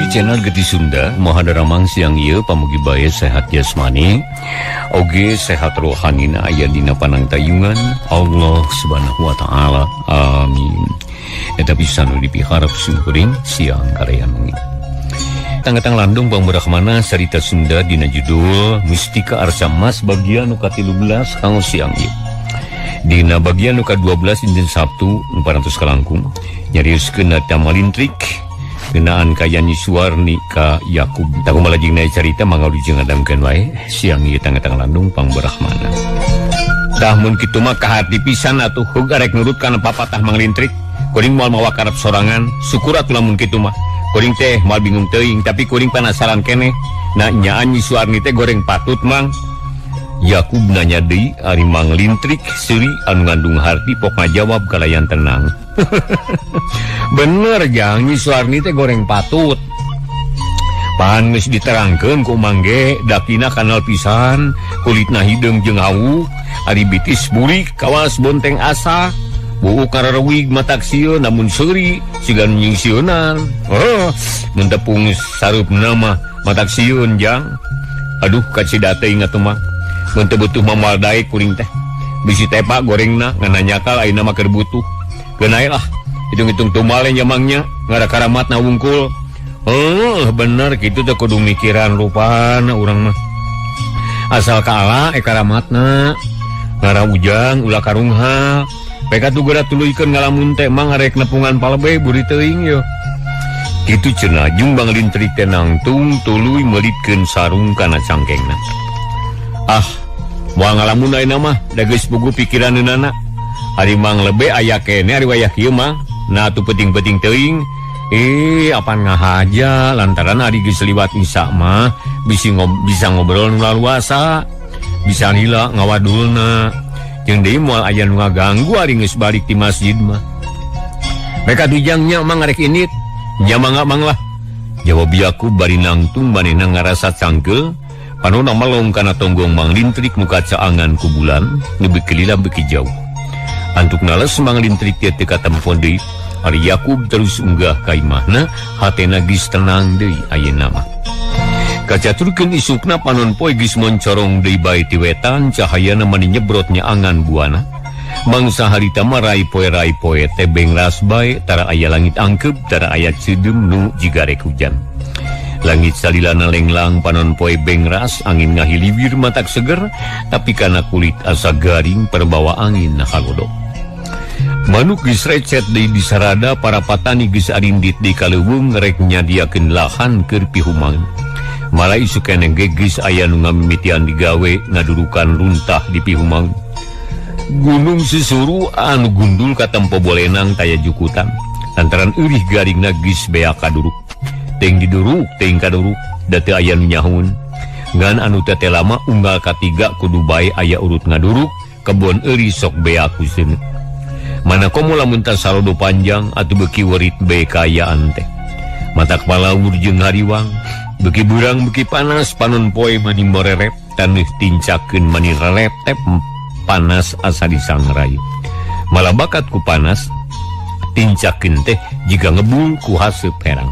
Channel Geti Sunda. Kumaha daramang siang ieu? Pamugi bae sehat jasmani oge sehat rohanina, aya dina panangtayungan Allah Subhanahu wa taala. Amin. Eta pisan nu dipiharap simkuring siang kalayan wengi. Tanggatang landung Bang Brahmana, sarita Sunda dina judul Mustika Arsa Mas bagian nu ka-13 kanggo siang ieu. Dina bagian nu ka-12 dinten Sabtu nu parantos kalangkung nyarioskeun Malintrik ngeunaan kaya Nyi Suwarni ka Yakub. Tah, kumaha lajengna carita, mangga wilujeng ngadangukeun wae siang ieu. Tanggatang landung Pang Brahmana. Tah, mun kitu mah kahati pisan atuh, hug arek nurut kana papatah Mang Lintrik. Kuring moal mawa karep sorangan. Syukur atuh lamun kitu mah. Kuring teh moal bingung teuing, tapi kuring penasaran keneh. Nah, nyaan Nyi Suwarni teh goreng patut, Mang? Yakub nanya deui. Ari Mang Lintrik seuri anu ngandung harti, pok ngajawab kalayan tenang. "Bener, Jang, Nyi Suwarni teh goreng patut. Pan geus diterangkeun ku Mang ge, dakina kanal pisan, kulitna hideung jeung hawu, ari bitis burik kawas bonteng asa, buuk kararewig, matak sieun, namun seuri siga nu nyingsieunan. Oh, mun tepung sareupna mah matak sieun, Jang." "Aduh, kacida teuing atuh, Mang. Mun teu butuh mah moal daek kuring teh. Bisi tepa gorengna ngan nyakal, ayeuna mah keur butuh. Keun lah, hitung-hitung tumal nya, Mangnya, ngarakaramatna wungkul." "Oh, bener gitu teh, kudu mikiran rupana urang mah. Asal kaala e karamatna. Ngara ujang ulah karungha. Pek atuh geura tuluykeun ngalamun teh, Mang, arek nepungan palebe buri teuing yo." Kitu cenah jeung Bang Lintrik teh nangtung tuluy meulitkeun sarung kana cangkengna. "Ah, moal ngalamun ayeuna mah, da geus puguh pikiraneunana. Ari Mang Lebe aya keneh ari wayah kieu mah? Nah atuh penting-penting teuing. Eh, apan ngahaja, lantaran ari geus liwat Isya mah bisi bisa ngobrol nu laluasa, bisa lila ngawadulna. Jeung deui moal aya nu ngaganggu ari geus balik ti masjid mah. Mereka dijangnya Mang, arek init." "Nya mangga, Mang lah," jawab Yakub bari nangtung manehna ngarasa cangkeul. Panona melong kana tonggong Mang Lintrik nu kacaangan ku bulan nu beuki lila beuki jauh. Antuk nales Mang Lintrik teh teu katempo deui. Ari Yakub terus unggah ka imahna, hatena geus tenang deui ayeuna mah. Kacaturkeun isukna, panon poe geus moncorong deui bae ti wetan, cahayana mani nyebrot nyaangan buana. Mangsa harita mah rai poe rai poe teh bengras bae, tara aya langit angkep, tara aya ceudem nu jiga rek hujan. Langit salilana lenglang, panon poe bengras, angin ngahiliwir matak seger, tapi kana kulit asa garing perbawa angin halodo. Manuk geus recet deui di sarada, para patani geus arindit di kaleuweung rek nyadiakeun lahan keur pihumang. Malah isuk keneh ge geus aya nu ngamimitian digawe ngadurukan runtah di pihumang. Gunung Susuru anu gundul katempo bolenang taya jukutan. Lantaran eurih garingna geus beak kaduruk. Teuing diduruk, teuing kaduruk, da teu aya nu nyahoun. Ngan anu teh lama unggal katiga kudu bae aya urut ngaduruk, kebon eurih sok beak ku seuneu. Mana komo lamun tas salodo panjang atuh beuki werit bae kaayaan teh. Matak palawur jeung hariwang, beuki beurang beuki panas, panon poe mani morerep, taneuh tincakeun mani releptep, panas asa disangrai. Malah bakat ku panas, tincakeun teh jiga ngebul ku haseup herang.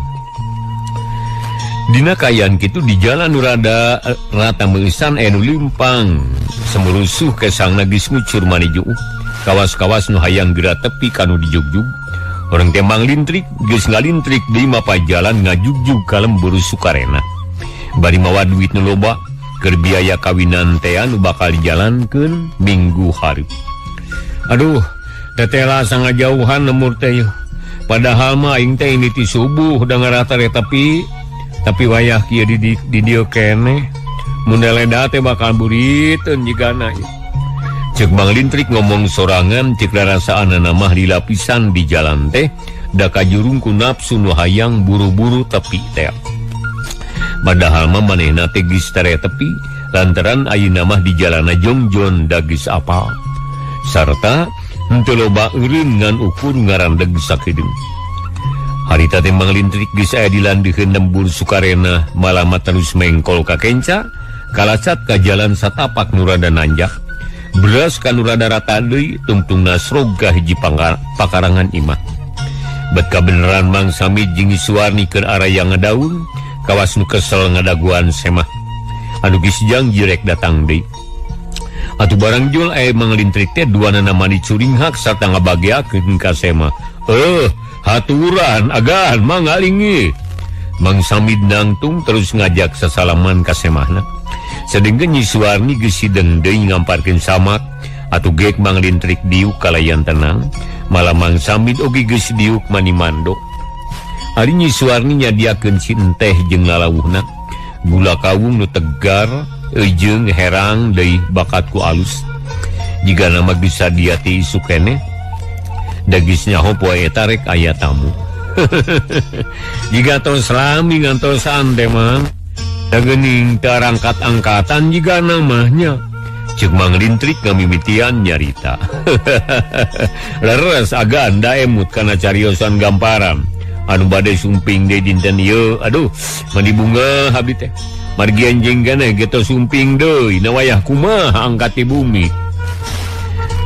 Dina kaayaan kitu, di jalan nu rada rata meusan aya nu leumpang semerusuh kesangna geus ngucur mani juuh. Kawas-kawas nu hayang geura tepi kanu dijugjug. Orang teh Mang Lintrik geus ngalintrik deui mapa jalan ngajugjug ka lembur Sukarena. Bari mawa duit nu loba keur biaya kawinan teh anu bakal dijalankeun minggu hareup. "Aduh, tetela sangat jauhan lembur teh. Padahal mah aing teh ini ti subuh udah ngarata tapi wayah kieu di dieu keneh. Mun leda teh bakal buriteun jigana ieu," cek Mang Lintrik ngomong sorangan, cek rarasaanana mah lila pisan di jalan teh, da kajurung ku nafsu nu hayang buru-buru tepi teh. Padahal mah manehna teh geus tere tepi, lantaran ayeuna mah di jalana jongjon da geus apal. Sarta henteu loba eureun ngan ukur ngarandeg sakedeung. Harita teh Mang Lintrik geus aya di landeuheun lembur Sukarena, malah terus mengkol ka kenca, kalacat ka jalan satapak nu rada nanjak. Beras ka nu rada rata deui, tungtung nasrog ka hiji pakarangan imah. Bet kabeneran Mang Samid jeung Suwarni keur araya ngadaun kawas nu kesel ngadaguan semah. Anu geus jang jirek datang deui. Atuh barang jul aya Mang Lintrik teh duanana mani curinghak sarta ngabageakeun ka semah. Haturan agan mangalingi. Mang Samid nangtung terus ngajak sasalaman ka semahna. Sedengkeun Nyi Suwarni geus hideung deui ngamparkeun samak. Atuh geek Mang Lintrik diuk kalayan tenang. Malah Mang Samid oge geus diuk mani mando. Ari Nyi Suwarni nyadiakeun cinteh jeung lalawuhna. Gula kawung nu tegar jeung herang deui bakat ku alus. Jigana nama geus sadia ti isuk keneh. Da geus nyaho poe eta rek aya tamu. Jiga tos rami ngantosan teh Mang. Da geuning teu arangkat-angkatan jigana mah nya. Ceuk Mang Lintrik ngamimitian nyarita. Leres agan da emut kana cariosan gamparan. Anu bade sumping deui dinten ieu. Aduh, mani bunga abdi teh. Margi anjing keneh geto sumping deui na wayah kumaha angkat ti bumi.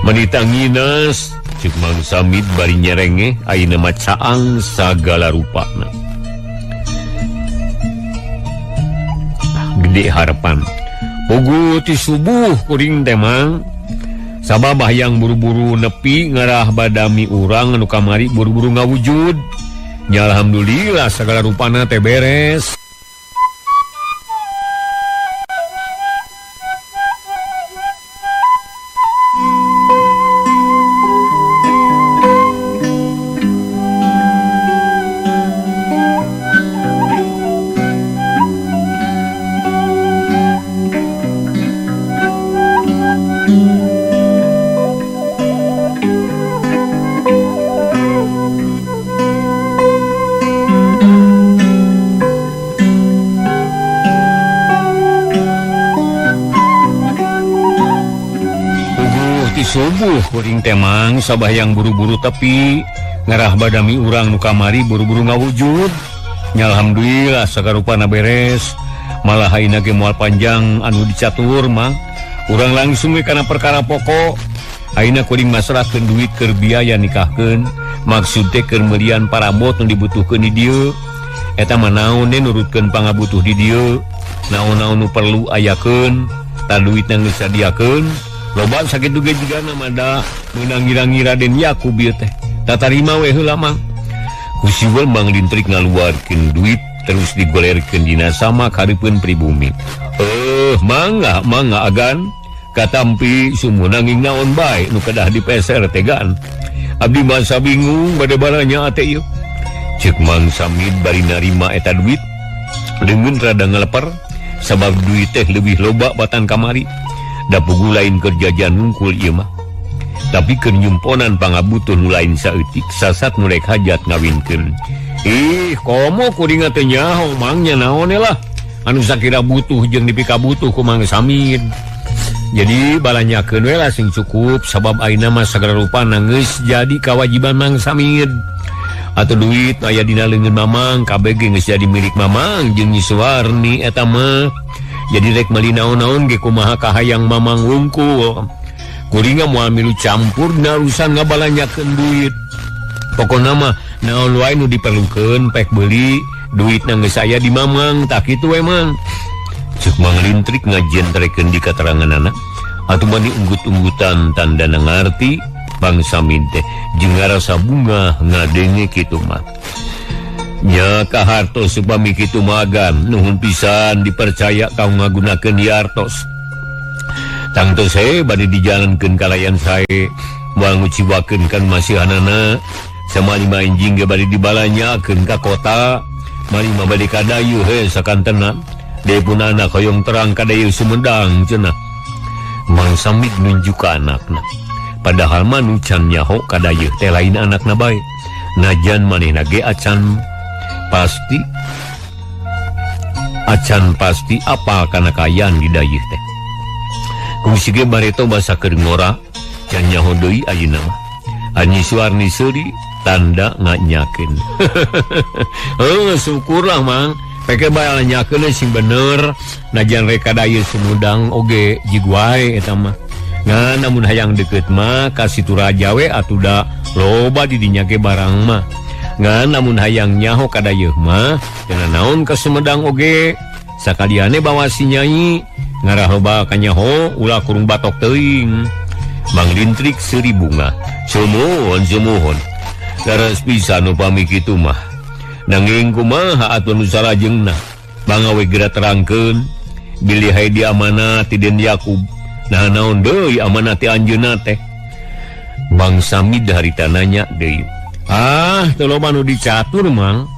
Mani tanginas ceuk Mang Samid bari nyerenge ayeuna mah caang sagala rupana. Gede harapan. Pugu ti subuh kuring teh Mang. Sabab hayang buru-buru nepi ngarah badami urang anu kamari buru-buru ngawujud. Nya alhamdulillah sagala rupana teh beres. Subuh kuring teh Mang sabah yang buru-buru tepi ngarah badami urang nu kamari buru-buru ngawujud. Nya alhamdulillah sagarupana beres. Malah ayeuna ge moal panjang anu dicatur Mang. Urang langsung we kana perkara pokok. Ayeuna kuring masrahkeun duit keur biaya nikahkeun. Maksud teh keur meulian parabot nu dibutuhkeun di dieu. Eta mah naon nurutkeun pangabutuh di dieu. Naon-naon nu perlu ayakeun, tah duitna geus sadiakeun. Loba sakitu ge jigana mah da meunang ngira-ngira Den Yakub ieu teh. Tatarima we heula Mang. Ku siwel Mang Lintrik ngaluarkeun duit terus digolerkeun dina sama kareupeun pribumi. Mangga mangga agan katampi sumuh nanging naon bae nu kedah dipeser teh gan. Abdi masa bingung bade baranya teh ieu. Ceuk Mang Samid bari narima eta duit leungeun rada ngaleper sabab duit teh leuwih loba batan kamari. Da pugu lain keur jajan wungkul ieu mah. Tapi keur nyumponan pangabutuh nu lain saeutik sasat nu rek hajat ngawinkeun. Ih, komo kuring teh nyaho Mang nya naon lah. Anu sakira butuh jeung dipikabutuh ku Mang Samid. Jadi balanyakeun we lah sing cukup sabab ayeuna mah sagala rupana geus jadi kawajiban Mang Samid. Atuh duit aya dina leungeun Mamang kabeh ge geus jadi milik Mamang jeung Nyi Suwarni eta mah. Jadi rek meuli naon-naon ge kumaha kahayang Mamang wungkul. Kuring moal milu campur dina urusan ngabalanyakeun duit. Pokona mah naon wae nu diperlukeun pek beuli, duitna geus aya di Mamang, tah kitu we Mang. Ceuk Mang Lintrik ngajentrekeun di kateranganana. Atuh mani unggut-unggutan tandana ngarti Mang Samid teh jeung ngarasa bunga ngadenge kitu mah. Nya kahartos upami kitu magan nuhun pisan dipercaya kau ngagunakeun diartos. Tangtos he bade dijalankeun kalayan sae moal nguciwakeun kan masihanana sama lima anjing ge bade dibalanyakeun ka kota mari mah bade kadayu he sakantena deui pun anak hoyong terang kadayu Sumedang cenah. Mang Samid nunjuk ka anakna. Padahal mah nu can nyaho kadayeuh teh lain anakna bae. Najan manehna ge acan pasti apal kana kaayaan di dayeuh teh. Kungsi ge bareto basa keur ngora can nyaho deui ayeuna mah. Anyi Suwarni seuri tanda nganyakeun. Heuh syukurlah Mang. Peke bae nyakeun sing bener najan rek ka dayeuh Sumedang oge jig wae eta mah. Ngan namun hayang deukeut mah ka Situ Raja we atuh da loba di dinya ge barang mah. Ngan lamun hayang nyaho kadayeuh mah teu naon ka Sumedang oge. Sakaliane bawa si Nyai ngarah loba kanyaho ulah kurung batok teuing. Mang Lintrik seuri bunga. Sumuhun sumuhun. Leres pisan upami kitu mah. Nanging kumaha atuh nu salajengna? Mangawe geura terangkeun bilih hae diamanat ti Den Yakub. Nah naon deui amanat ti anjeunna teh? Mang Samid harita nanya deui. Ah, teu loba nu dicatur Mang.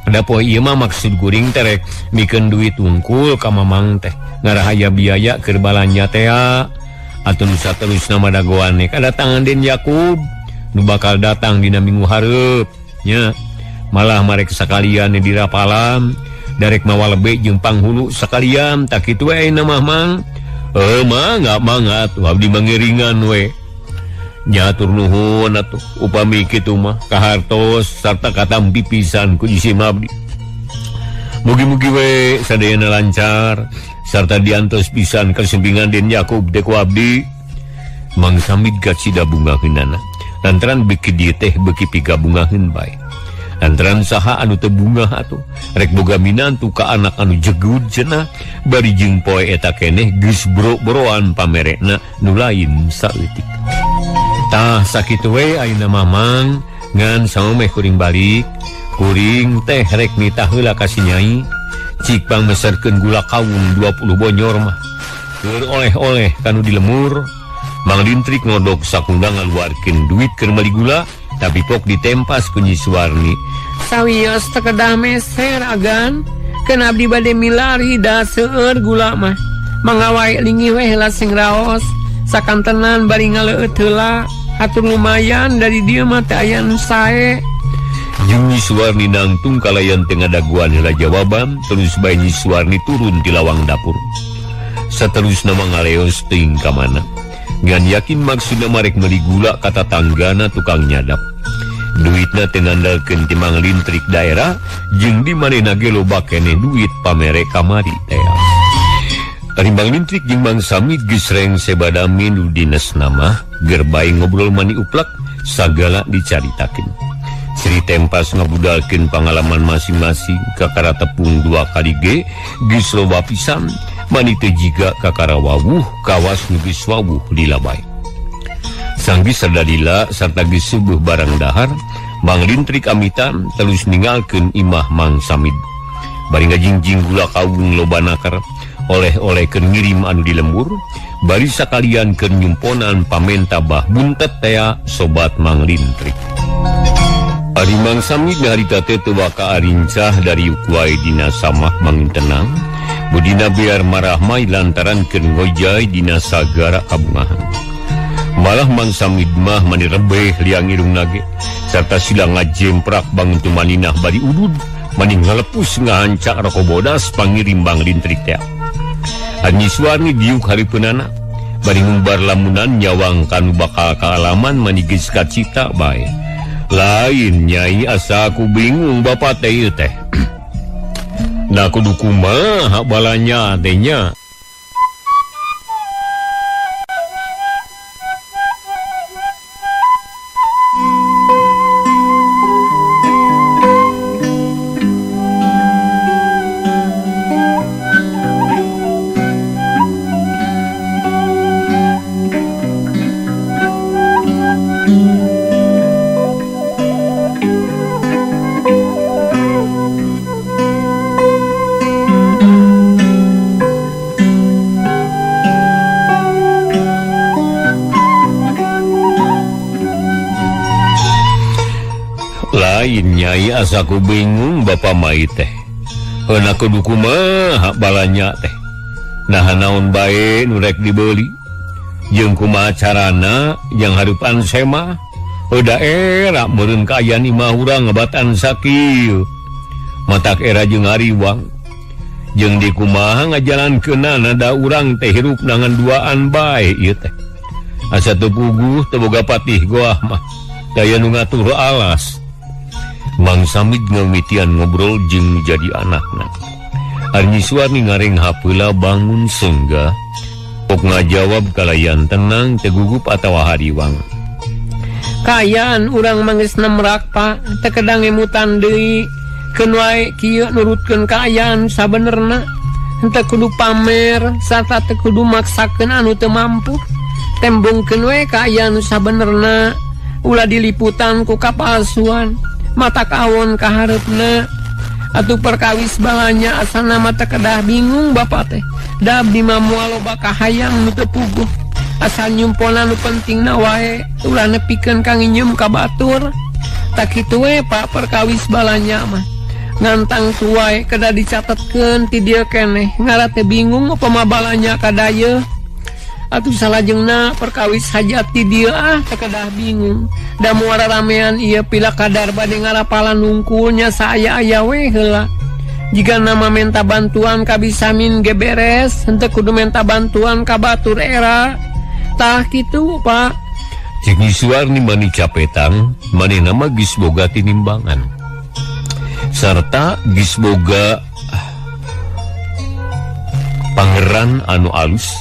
Da poe ieu mah maksud kuring teh rek mikeun duit tungkul ka Mamang teh. Ngarah aya biaya keur balanja teh. Atuh nu saterusna mah dagoan kadatangan Den Yakub nu bakal datang dina minggu hareup nya. Malah marek sakalian dirapalam darek mawa lebe jeung panghulu sakalian tak kitu we ayeuna mah Mang. Mangga mangga atuh abdi mangiringan we. Nya atur nuhun atuh upami kitu mah kahartos sarta katampi pisan ku jisim abdi. Mugi-mugi we sadayana lancar sarta diantos pisan kasumpingan Den Yakub teh ku abdi. Mang Samid kacida bungaheunana lantaran beuki dieu teh beuki pigabungaheun bae. Lantaran saha anu teu bungah atuh rek boga minantu ka anak anu jegud cenah bari jeung poe eta keneh geus bro-broan pamerekna nu lain saeutik. Tah sakitu we ayeuna mah Mang ngan saomeh kuring balik kuring teh rek nitah heula ka si Nyai cik pangmeserkeun gula kawung 20 bonyor mah keur oleh-oleh kanu di lemur. Mang Lintrik ngodok sakunda ngaluarkeun duit keur meuli gula tapi pok ditempas ku Nyi Suwarni. Sawios teu kedah meser agan keun abdi bade milari da seueur gula mah mangawai linggih we heula sing raos sakantenan bari ngaleueut heula hatur lumayan dari dieu mah teu aya nu sae. Jeung Nyi Suwarni nangtung kalayan teu ngadaguan heula jawaban terus bae Nyi Suwarni turun ti lawang dapur. Saterusna mah ngaleos teuing ka mana. Ngan yakin maksudna marek meuli gula ka tatanggana tukang nyadap. Duitna teu ngandalkeun ti Mang Lintrik daerah jeung di manehna ge loba keneh duit pamere kamari teh. Ari Mang Lintrik jeung Mang Samid geus rengse badami nu dinesna mah ger bae ngobrol mani uplak sagala dicaritakeun. Sri Tempas ngabudalkeun pangalaman masing-masing kakara tepung 2 kali ge geus loba pisan mani teu jiga kakara wawuh kawas nu geus wawuh lila bae. Sanggis sadalila sarta geus seueuh barang dahar Mang Lintrik amitan terus ninggalkeun imah Mang Samid. Bari ngajingjing gula kawung loba nakar oleh-oleh keur ngirim anu di lembur bari sakalian keur nyumponan pamenta bah buntet tea sobat Mang Lintrik. Ari Mang Samid harita teh teu waka arincah dari wae dina samah mangintenang budina biar marah mai lantaran keur ngojay dina sagara kabungahan. Malah Mang Samid mah mani rebeh liang irungna ge sarta sila ngajemprak bangun tumaninah bari udud mani ngalepus ngahancak roko bodas pangirim Mang Lintrik teh. Nyi Suwarni diuk hareupeunana bari ngumbar lamunan nyawang kanu bakal kaalaman mani geus kacita bae. Lain Nyai asa aku bingung bapak teh ieu teh. Nah kudu kumaha balanya teh nya. Lain Nyai asa ku bingung bapa mai teh. Heuna kudu kumaha balanya teh. Nah naon bae nu rek dibeli. Jeung kumaha carana yang hareupan semah. Udah era meureun kaayaan imah urang ngabatan sakieu. Matak era jeung hariwang. Jeung di kumaha ngajalankeunana da urang teh hirup nangan duaan bae ieu teh. Asa teu puguh teu boga patih goah mah. Daya nu ngatur alas. Mang Samid ngamitian ngobrol jeung jadi anakna. Ari Nyi Suwarni ngareng hapeula bangun sengga. Pok ngajawab kalayan tenang tegugup atawa hariwang. Kaayaan urang manggeus nemrak Pak, teu kedah ngemutan deui. Keun wae kieu nurutkeun kaayaan sabenerna. Henteu kudu pamer sarta teu kudu maksakeun anu teu mampu. Tembongkeun we kaayaan nu sabenerna, ulah diliputan ku kapalsuan, mata kawon ka hareupna. Atuh perkawis balanya asana mah teu kedah bingung bapak teh. Da abdi mah moal loba kahayang nu teu puguh. Asal nyumpona nu pentingna wae, ulah nepikeun ka nginjem ka batur. Tak kitu we Pak perkawis balanya mah. Ngantang tuai kedah dicatetkeun ti dieu keneh, ngarah teh bingung upama balanya ka dayeuh. Atuh salajengna perkawis hajat ti dieu ah teu kedah bingung. Da moal ramean ieu pila kadar bade ngarapalan nungkulnya saaya-aya we heula. Jika nama menta bantuan ka Bisamin ge beres, henteu kudu menta bantuan ka batur era. Tah kitu Pak. Cek Nyi Suwarni mani capetang, manehna mah geus boga tinimbangan. Sarta geus boga pangeran anu alus.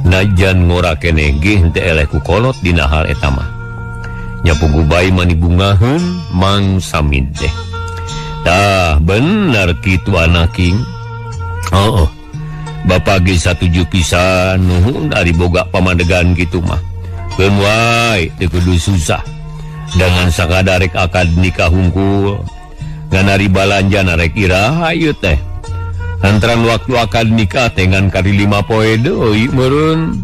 Najan ngora keneh ge henteu eleh ku kolot dina hal eta mah. Nya puguh bae mani bungaheun Mang Samid teh. Tah bener kitu anaking. Heuh. Bapak ge satuju pisan nuhun ari boga pamadegan kitu mah. Keun wae teu kudu susah. Dengan sakadarek akad nikah hungkul. Ngan ari balanja narek iraha ieu teh. Lantaran waktu akad nikah teh ngan kari 5 poe deui meureun.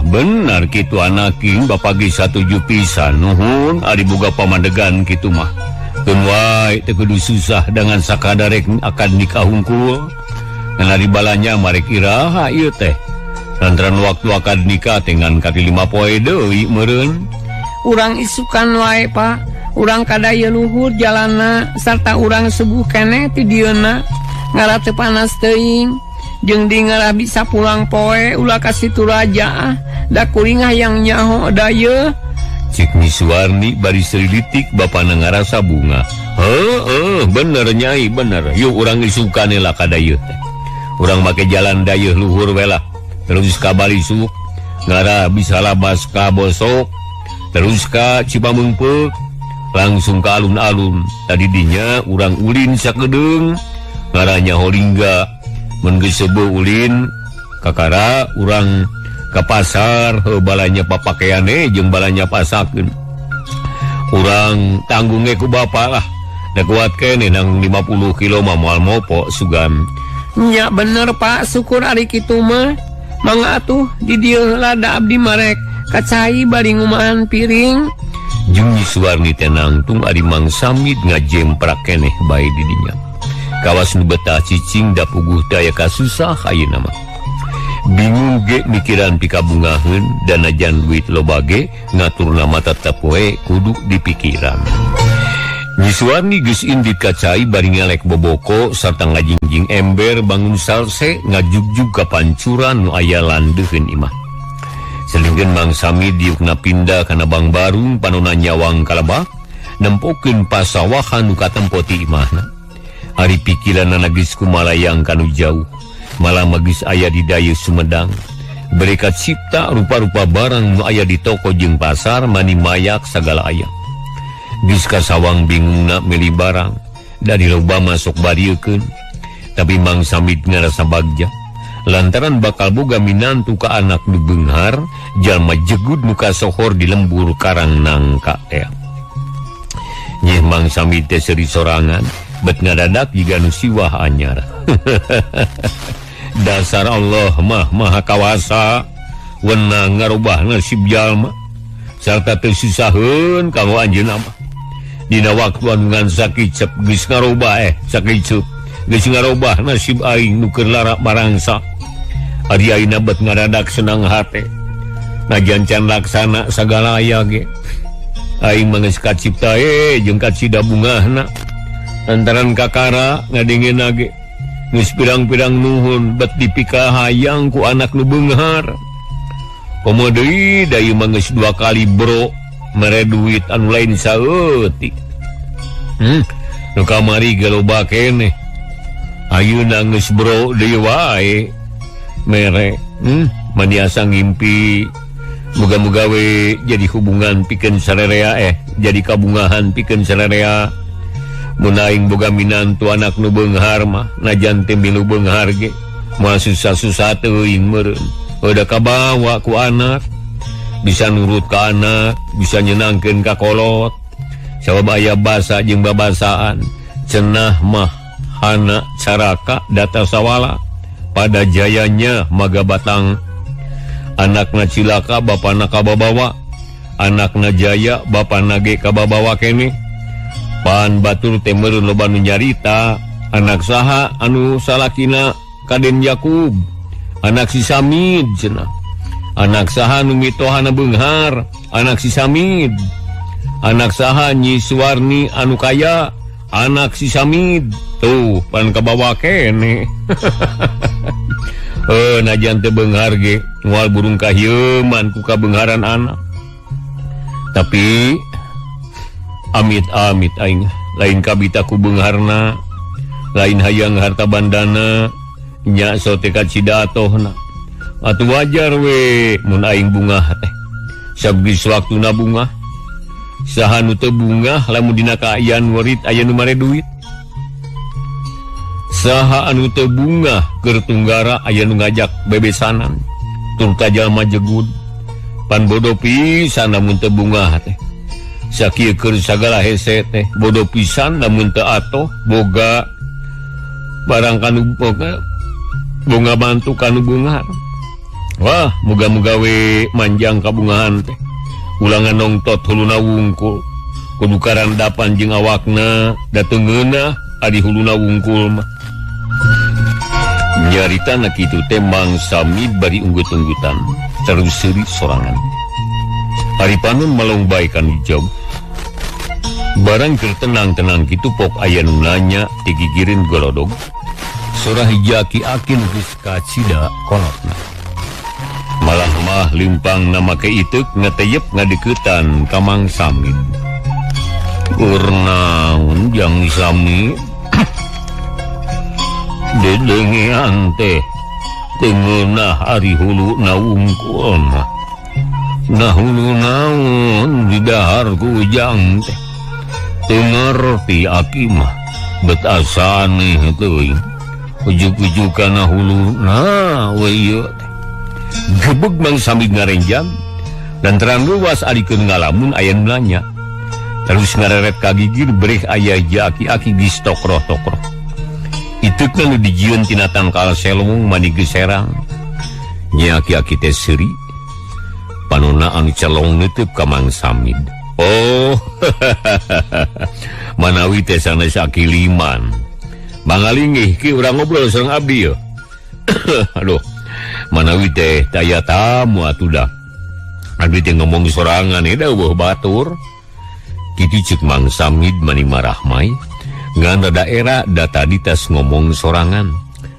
Benar kitu anaking bapak ge satuju pisan nuhun ari boga pamadegan kitu mah. Keun wae teu kudu susah dengan sakadarek akad nikah hungkul. Ngan ari balanja marek iraha ieu teh. Lantaran waktu akad nikah teh ngan kari 5 poe deui meureun. Urang isukan wae Pak, urang kadaya luhur jalana sarta urang subuh keneh ti dieuna. Ngarah teu panas teuing. Jeung di ngarah bisa pulang poe ulah ka situ raja ah. Da kuring hayang nyaho dayeuh. Cik Nyi Suwarni bari serilitik bapana ngarasa bunga. Heueuh bener nyai bener. Yuk urang isukan lah ka dayeuh teh. Urang make jalan dayeuh luhur we lah. Terus ka Balisuk, ngarah bisa labas ka Bosok, terus ka Cipameungpeuk, langsung ka alun-alun. Tadi dinya urang ulin sakedeung, ngarah nyaho lingga. Mun geus seubeuh ulin kakara urang ka pasar heuh balanya papakeane jeung balanya pasakeun. Urang tanggung ge ku bapa lah. Da kuat keneh nang 50 kilo mah moal mopo sugan. Nya bener Pak, syukur ari kitu mah. Mangga atuh di dieu heula da abdi marek kacai bari ngumahan piring. Jeung Nyi Suwarni teh nangtung ari Mang Samid ngajemprak keneh bae di dinya. Kawas nu betah cicing da puguh teh aya kasusah ayeuna mah. Bingung ge mikiran pikabungaheun dan najan duit loba ge ngaturna mah tetep we kudu dipikiran. Nyi Suwarni geus indit ka cai bari ngelek boboko sarta ngajingjing ember bangun salse ngajugjug ka pancuran nu aya landeuheun imah. Selingkeun Mang Samid diukna pindah kana Bang Barung panona nyawang kalebak nempokeun pasawahan nu katempo ti imahna. Ari pikiranna geus kumalayang kanu jauh, malah magis aya di dayeuh Sumedang. Berekat cipta rupa-rupa barang nu aya di toko jeung pasar mani mayak sagala aya. Geus kasawang bingungna milih barang, dari loba masuk bariekeun. Tapi Mang Samid ngarasa bagja lantaran bakal boga minantu ka anak nu beunghar, jalma jegud nu kasohor di lembur Karang Nangka teh. Nyeh Mang Samid teh seuri sorangan, bet ngadadak jiga nu siwah anyar. Dasar Allah mah maha kawasa, wenang ngarubah nasib jalma sarta teu susaheun kanggo anjeunna mah. Dina waktu anu ngan sakicep geus ngarubah sakicep Geus ngarobah nasib aing nu keur lara barangsa. Ari ayeuna bet ngadadak senang hate. Najan can laksana sagala aya ge. Aing mah geus kacipta jeung kacida bungahna. Lantaran kakara ngadengena ge. Geus pirang-pirang nuhun bet dipikahayang ku anak nu beunghar. Komo deui da ieu mah geus 2 kali bro mere duit anu lain saeutik. Nu kamari ge loba keneh. Ayeuna geus bro deui wae mere. Maniasa ngimpi muga-muga we jadi hubungan pikeun sarerea jadi kabungahan pikeun sarerea. Mun aing boga minantu anak nu beunghar mah najan teu milu beunghar ge moal susah-susah teuing meureun. Udah kabawa ku anak, bisa nurut ka anak, bisa nyenangkeun ka kolot. Sabab aya basa jeung babasaan, cenah mah hana caraka data sawala. Pada jayanya maga batang. Anakna cilaka bapana kababawa, anakna jaya bapana ge kababawa keneh. Pan batur teh meureun loba nu nyarita, anak saha anu salakina Kaden Yakub, anak si Samid cenah. Anak saha nu mitohana beunghar, anak si Samid. Anak saha Nyi Suwarni anu kaya, anak si Samid. Tuh pan kabawa keneh. Najan teu beunghar ge moal burung kahieuman ku kabeungharan anak. Tapi amit-amit aing lain kabita ku beungharna, lain hayang harta bandana, nya sote kacida atohna. Atuh wajar we mun aing bungah teh. Sabgeus waktuna bungah. Saha nu teu bungah lamun dina kaayaan werit aya nu mare duit. Saha anu teu bungah keur tunggara aya nu ngajak bebesanan. Tur ka jalma jegud. Pan bodoh pisan lamun teu bungah teh. Sakieu keur sagala hese teh bodoh pisan lamun teu atoh boga barang kanu boga bunga bantu kanu bunga. Wah, muga-muga we manjang kabungahan teh. Ulangan nongtot huluna wungkul. Kudu karandapan jeung awakna da teu ngeunah ari huluna wungkul mah. Nyaritana kitu teh Mang Samid bari unggut-unggutan terus seuri sorangan. Ari panon malong bae kanu jauh. Barang keur tenang-tenang kitu pok aya nu nanya ti gigireun golodog. Sora hiji aki-aki nu geus kacida kolotna. Malah mah limpang na make iteuk ngateyep ngadeuketan ka Mang Samid. Keur naon jang Samid? Dedengean teh teu ngeunah ari huluna wungkul mah. Nah hulu naon didahar ku ujang teh. Teu ngerti aki mah bet asane teuing. Ujug-ujug kana hulu nah we ieu teh. Gebeg Mang Samid ngarenjang dan terang luas ari keur ngalamun aya nu nanya. Terus ngareret ka gigir bereh aya aki-aki geus tokroh-tokroh. Iteukna nu dijieun tina tangkal selong mani geus serang. Nya aki-aki teh seuri. Panona anu celong neuteub ka Mang Samid. Oh, manawi teh sanes aki liman. Mangalingih ki urang ngobrol sareng abdi yeuh. Aduh, manawi teh taya tamu atuh dah. Abdi teh ngomong sorangan da eueuh batur. Kitu ceuk Mang Samid mani marahmai. Ngan rada era da tadi tas ngomong sorangan.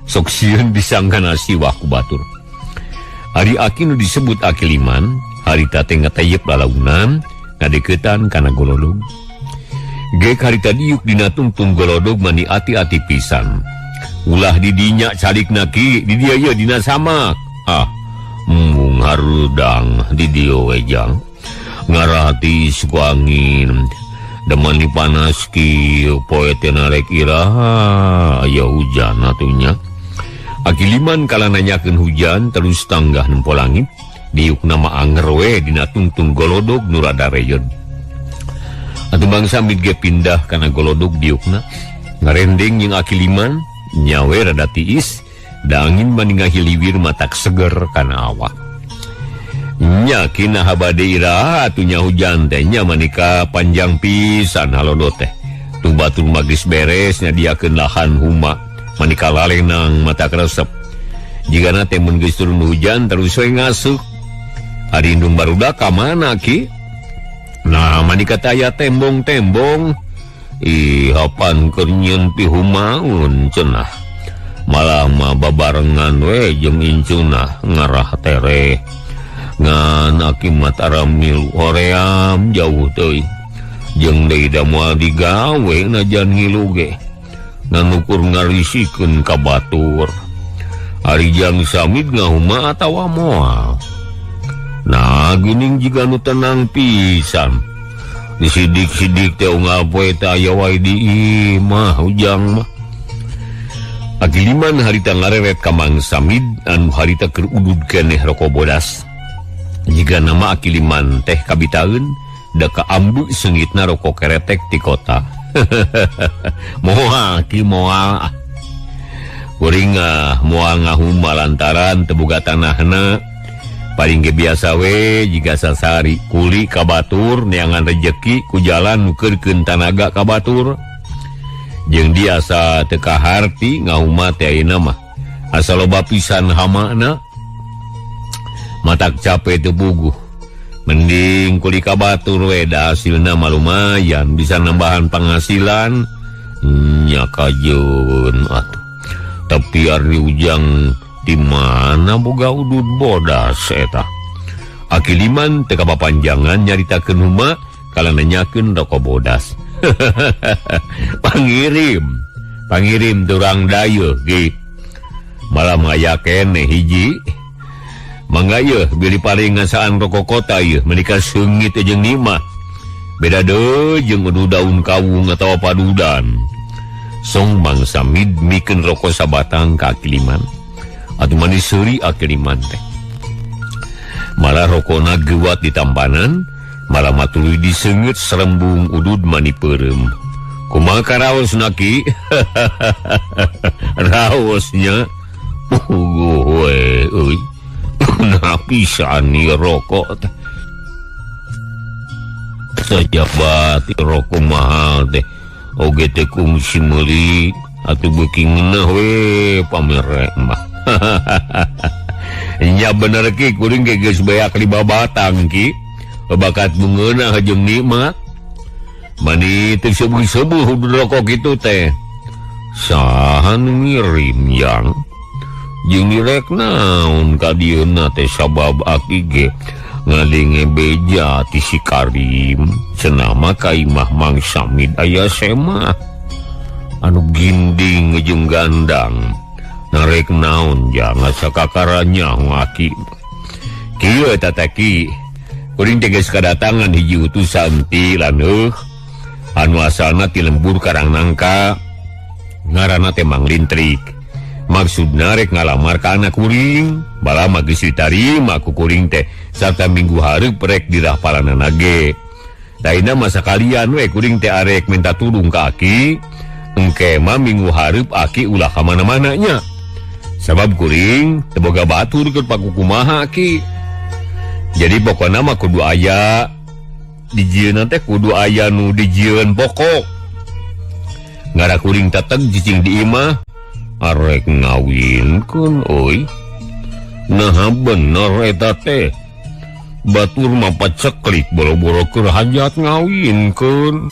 Sok sieun disangkana siwah ku batur. Ari aki nu disebut aki liman, harita teh ngateyep lalaunan, ngadeukeutan kana golodog. Gek harita diuk dina tungtung golodog mani ati-ati pisan. Ulah didinya calikna ki, di dieu ye dina samak. Ah, mung harudang di dieu we jang. Ngarati suku angin. Demani panas ki, poe teh narek iraha, aya hujan atunya. Aki liman kala nanyakeun hujan terus tanggah nempo langit, diuk nama anger we dina tungtung golodog nu rada reyod. Atuh Mang Samid ge pindah kana golodog diukna, ngarendeng jeung aki liman, nyawe rada tiis, da angin mani ngahiliwir matak seger kana awak. Nya kina habade iraha atuh nya hujan teh nya manika panjang pisan halodo teh. Tuh batur magis beres nyadiakeun lahan huma. Mani kalalenang mata kresep. Jigana teh mun geus turun hujan terus we ngasuk. Ari indung barudak ka mana ki? Nah, mani kata aya tembong-tembong. Ih, hapan keur nyieun pihumaun cenah. Malah mah babarengan we jeung incuna ngarah tereh. Ngan aki mah tara milu hoream jauh teuing. Jeung deui da moal digawe najan ngilu ge. Ngan ukur ngarisikeun ka batur. Ari Jang Samid ngahuma atawa moal. Nah, geuning jiga nu tenang pisan. Disidik-sidik teh unggal poe teh aya wae di imah Ujang mah. Akiliman harita ngareret ka Mang Samid anu harita keur udud keneh roko bodas. Jiga nama Akiliman teh kabitaeun da kaambu seungitna roko keretek ti kota. Moal ki moal. Kuring moal ngahuma lantaran teu boga tanahna. Paling ge biasa we jiga sasari kuli ka batur neangan rejeki ku jalan nu keurkeun tanaga ka batur. Jeung diasa teu kaharti ngahuma teh ayeuna mah asa loba pisan hamana. Matak cape teu puguh. Mending kuli ka batur we da hasilna mah lumayan bisa nambahan penghasilan. Nya kajeun atuh. Tapi ari Ujang di mana boga udud bodas eta. Akiliman teu kapapanjangan nyaritakeun huma kala nanyakeun roko bodas. Pangirim, pangirim turang dayeuh ge. Malah ngaya keneh hiji. Mangga yeuh bilih paling ngasaan roko kota yeuh menika seungit jeung nimah. Beda deui jeung udu daun kawung atawa padudan. Song Mang Samid mikeun roko sabatang ka Akiliman. Atuh manis seuri Akiliman teh. Malah rokona geuwat di tampanan, malah matuluy diseungeut serembung udud mani peureum. Kumaha karaos naki? Raosnya puguh we euy. Nah pisan ieu rokok teh. Sajabat rokok mahal teh. Oge teh kungsi meuli atuh beuki ngeunah we pamere mah. Nya bener ki kuring ge geus beak 5 batang ki. Bakat bungeunah jeung nikmat. Mani teu sebuh-sebuh rokok kitu teh. Saha nu ngirim yang? Jeung direk naon ka dieuna teh sabab aki ge ngadenge beja ti si Karim. Cenah mah ka imah Mang Samid aya semah anu ginding jeung gandang. Narek naon jangan sakakarannya aki. Kieu eta teh ki. Kuring teh geus kadatangan hiji utusan ti laneuh anu asalna ti lembur Karang Nangka. Ngaranna teh Mang Lintrik. Maksudna rek ngalamar ka anak kuring. Bala mah geus ditarima ku kuring teh sarta minggu hareup rek dirahpalanana ge. Daina mah sakalian we kuring teh arek minta tulung ka aki. Engke mah minggu hareup aki ulah ka mana-mana nya. Sabab kuring teu boga batur keur pakukumaha aki. Jadi pokona mah kudu aya dijieunna teh kudu aya nu dijieun pokok. Ngara kuring teteg cicing di imah arek ngawinkeun euy. Nah bener eta teh. Batur mah paceklik boro-boro keur hajat ngawinkeun.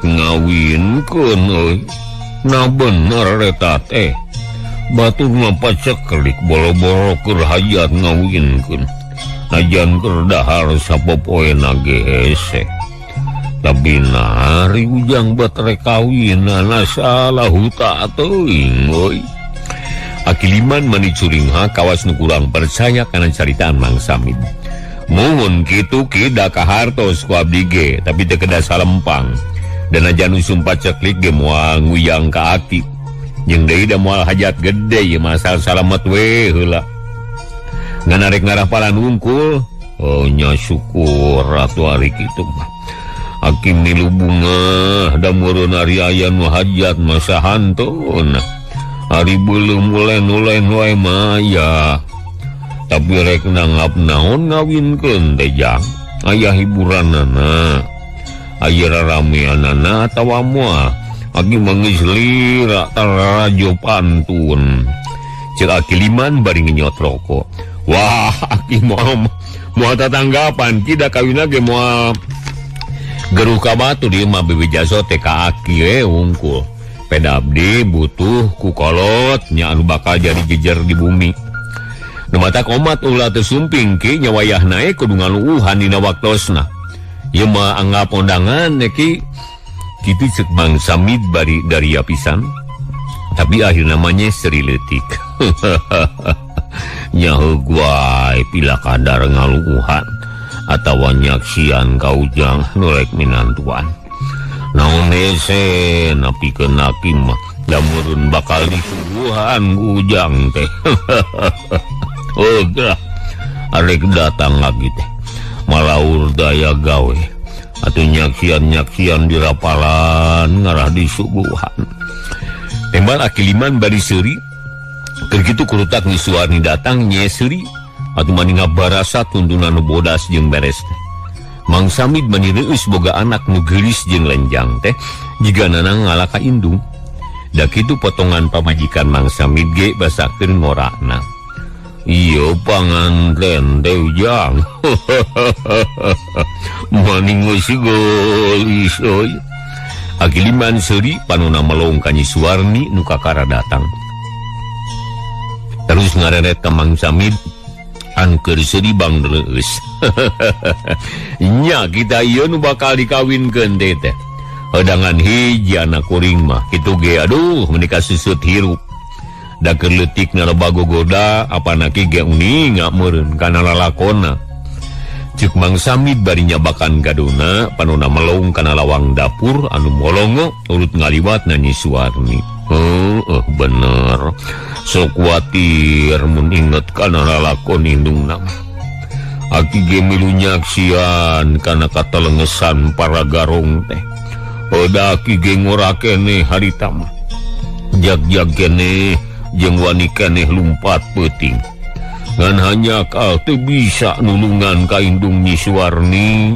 Ngawinkeun euy. Nah bener eta teh. Batur mah paceklik boro-boro keur hayat ngawinkeun. Najan keur dahar sapopoena ge hese. Tapi nari Ujang bet rek kawinana salah huta teuing euy. Akiliman mani curingha kawas nu kurang percaya kana caritaan Mang Samid. Muhun kitu ki da kahartos ku abdi ge tapi teu kedah salempang. Dan aja nu sumpah ceklik ge moal nguyang ka aki. Jeung deui da moal hajat gede ieu mah asal salamet we heula. Ngan arek ngarapalan wungkul. Oh nya syukur atuh ari kitu mah. Aki milu bunga da meureun ari aya nu hajat mah sahanteun. Ari beuleum ulen-ulen wae mah aya. Tapi rek nanggap naon ngawinkeun teh jang. Aya hiburanana. Aya rarameanana atawa moal. Aki mah geus lira tarajo pantun. Ceuk Aki Liman bari ngenyot rokok. Wah, aki moal moal tatanggapan ki da kawinna ge moal geruh ka batu dieu mah bebeja teh ka aki we wungkul. Peda abdi butuh ku kolot nya anu bakal jadi jejer di bumi. Nu matak omat ulah teu sumping ki nya wayahna e kudu ngaluuhan dina waktosna. Ieu mah anggap undangan ki kitu ceuk Mang Samid bari daria pisan. Tapi akhirna mah nya seri leutik. Nya heug wae pila kadar ngaluuhan atawa nyaksian ka Ujang nu rek minantuan. Naon hese napikeun aki mah da meureun bakal disuguhan ku Ujang teh. Oh geura arek datang lagi teh malaur daya gawe atuh nyaksian-nyaksian dirapalan ngarah disuguhan. Tembal Aki Liman bari seuri keur kitu kurutak Nyi Suwarni datang nye seuri atuh mani ngabarasa tuntunan nu bodas jeung beres teh. Mang Samid mani reueus boga anak nu geulis jeung lenjang teh jiga nanang ngalah ka indung. Da kitu potongan pamajikan Mang Samid ge basakeun ngorana. Ieu panganten teh Ujang. Mani geus geulis euy. Aki Liman seuri panona melong ka Nyi Suwarni nu kakara datang. Terus ngareret ka Mang Samid anu keur seuri bang reueus. Nya kita ieu nu bakal dikawinkeun teh teh. Hodangan hiji anak kuring mah kitu ge aduh meuni kasusut hirup. Da keur leutik loba gogoda apana ki ge uninga meureun kana lalakonna. Ceuk Mang Samid bari nyabakan gadona panona melong kana lawang dapur anu molongo urut ngaliwatna Nyi Suwarni. Heuh bener. Sok kuatir mun inget kana lalakon indungna. Aki ge milu nyaksian kana katelengesan para garong teh. Oda aki ge ngora keneh harita mah. Jag-jag keneh jeung wani keneh lumpat peuting. Ngan hanya kal teu bisa nulungan ka indung Nyi Suwarni.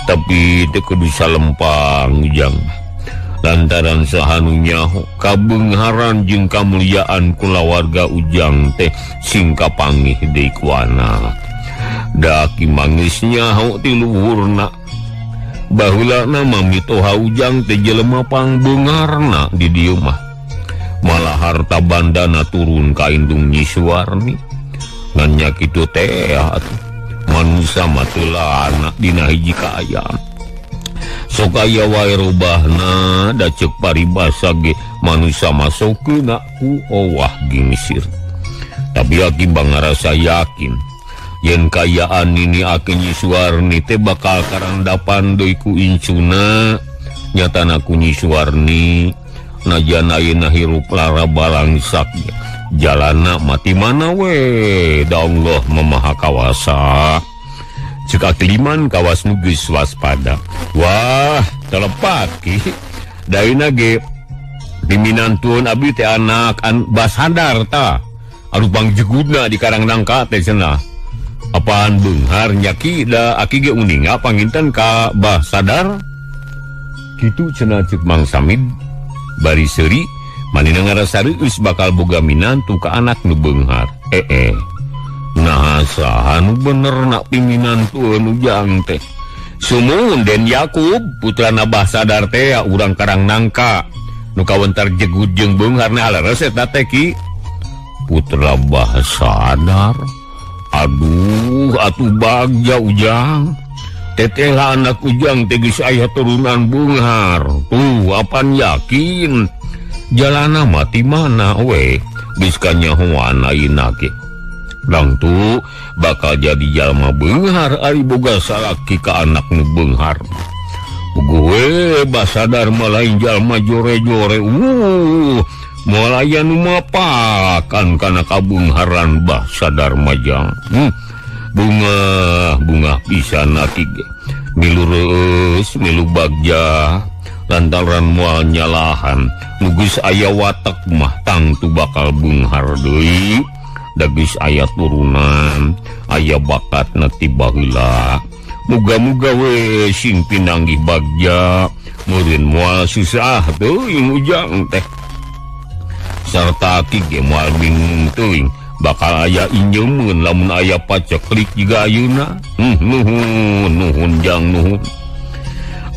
Tapi teu kudu salempang Ujang. Lantaran sahanu nyaho kabeungharan jeung kamuliaan kulawarga Ujang teh sing kapanggih deui kuana. Da aki mangis nyaho ti luhurna. Baheulana mah mitoha Ujang teh jelema pangbeungharna di dieu mah. Malah harta bandana turun ka indung Nyi Suwarni. Ngan nya kitu teh atuh manusa mah teu lana dina hiji kaayaan. Sok aya wae robahna da ceuk paribasa ge manusa mah sokeuna ku owah gingsir. Tapi aki bangarasa yakin yen kayaan nini aki Nyi Suwarni teh bakal karandapan deui ku incuna. Nyatana ku Nyi Suwarni najan ayeuna hirup lara balangsak jalana mati mana we da Allah Maha Kawasa. Ceuk Aki Liman kawas nu geus waspada. Wah, telepat ki. Daeuna ge diminantueun abdi teh anak an Basadar ta. Anu pangjegudna di Karang Nangka teh cenah. Apaan beunghar nya ki da aki ge uninga panginten ka Basadar. Kitu cenah ceuk Mang Samid bari seuri manehna ngarasa reueus bakal boga minantu ka anak nu beunghar. Nah saha nu bener nak piminantueun Ujang teh. Sumuhun Den Yakub putrana Basadar teh urang Karang Nangka nu kawentar jegut jeung beungharna leres eta teh ki. Putra Basadar. Aduh atuh bagja Ujang. Teteh anak Ujang teh geus aya turunan beunghar. Tuh apan yakin jalana mati mana we geus kanyahoan ayeuna ge. Dangtu bakal jadi jalma beunghar ari boga salaki ka anak nu beunghar. Gue basadar lain jalma jore-jore. Moal aya nu mapakan kana kabeungharan Bah Sadarma jang. Bunga pisan aki ge. Milu reus, milu bagja, lantaran moal nyalahan. Nu geus aya watek mah tangtu bakal beunghar deui. Da geus aya turunan, aya bakatna ti baheula. Muga-muga we sing pinanggih bagja, meureun moal susah teuing ujang teh. Sarta aki ge moal bingung teuing, bakal aya injeumeun lamun aya paceklik jiga ayeuna. Nuhun nuhun jang nuhun.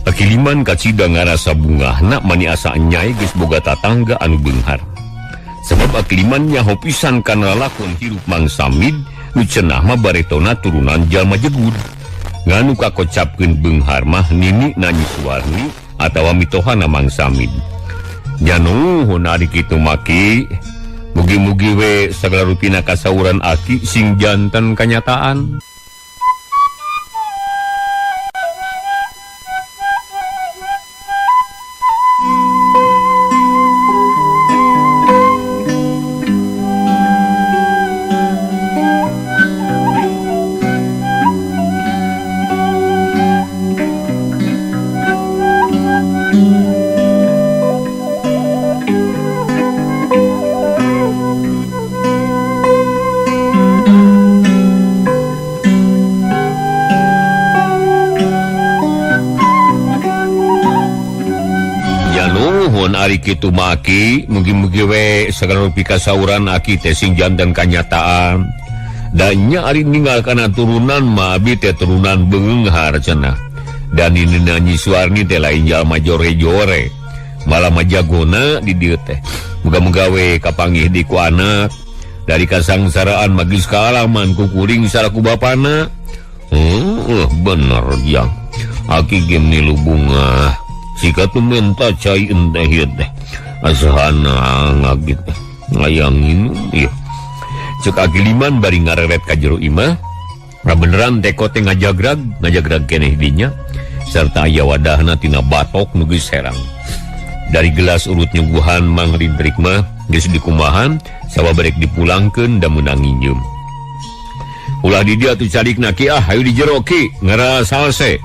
Aki Liman kacida ngarasa bungahna mani asa enyai geus boga tatangga anu beunghar. Sebab Aki Liman nyaho pisan kana lalakon hirup Mang Samid nu cenah mah baretona turunan jalma jegud. Nganu kakocapkeun beunghar mah nini Nyi Suwarni atawa mitohana Mang Samid. Nya nuhun ari kitu maki. Mugi-mugi we sagala rupina kasauran aki sing janten kanyataan. Ari kitu maki, mugi-mugi we sagala rupi kasauran aki teh sing janten kanyataan. Dan nya ari ninggal kana turunan mah abi teh turunan beunghar cenah. Dan ini Nyi Suwarni teh lain jalma jore-jore, malah mah jagona di dieu teh. Muga-muga we kapanggih di ku anak dari kasangsaraan magis kaalaman ku kuring salaku bapana. Bener jang. Aki ge milu bungah. Sika tu minta cai enteh ieu teh. Asahana ngagit teh. Ngayang nginum ieu. Ceuk Aki Liman bari ngareret ka jero imah. Beneran teko teh ngajagrag, ngajagrag keneh dinya sarta aya wadahna tina batok nu geus herang. Dari gelas urut nyuguhan Mang Rintrik mah geus dikumahan sababarek dipulangkeun da meunang nginjeum. Ulah di dieu atuh carikna ki ah hayu di jero ki ngarasalse.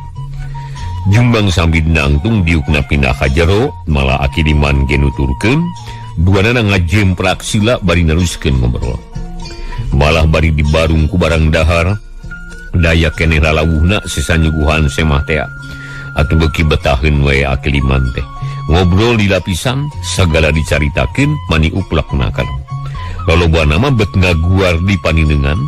Jumbang sambil nangtung diukna pindah ka jero, malah Aki Liman ge nuturkeun, duanana ngajemprak sila bari neruskeun ngobrol. Malah bari dibarung ku barang dahar, daya keneh lalawuhna sesa nyuguhan semah tea. Atuh beuki betaheun we Aki Liman teh. Ngobrol di lapisan, sagala dicaritakeun mani uplakna kan. Lolobana mah bet ngaguar di paninengan,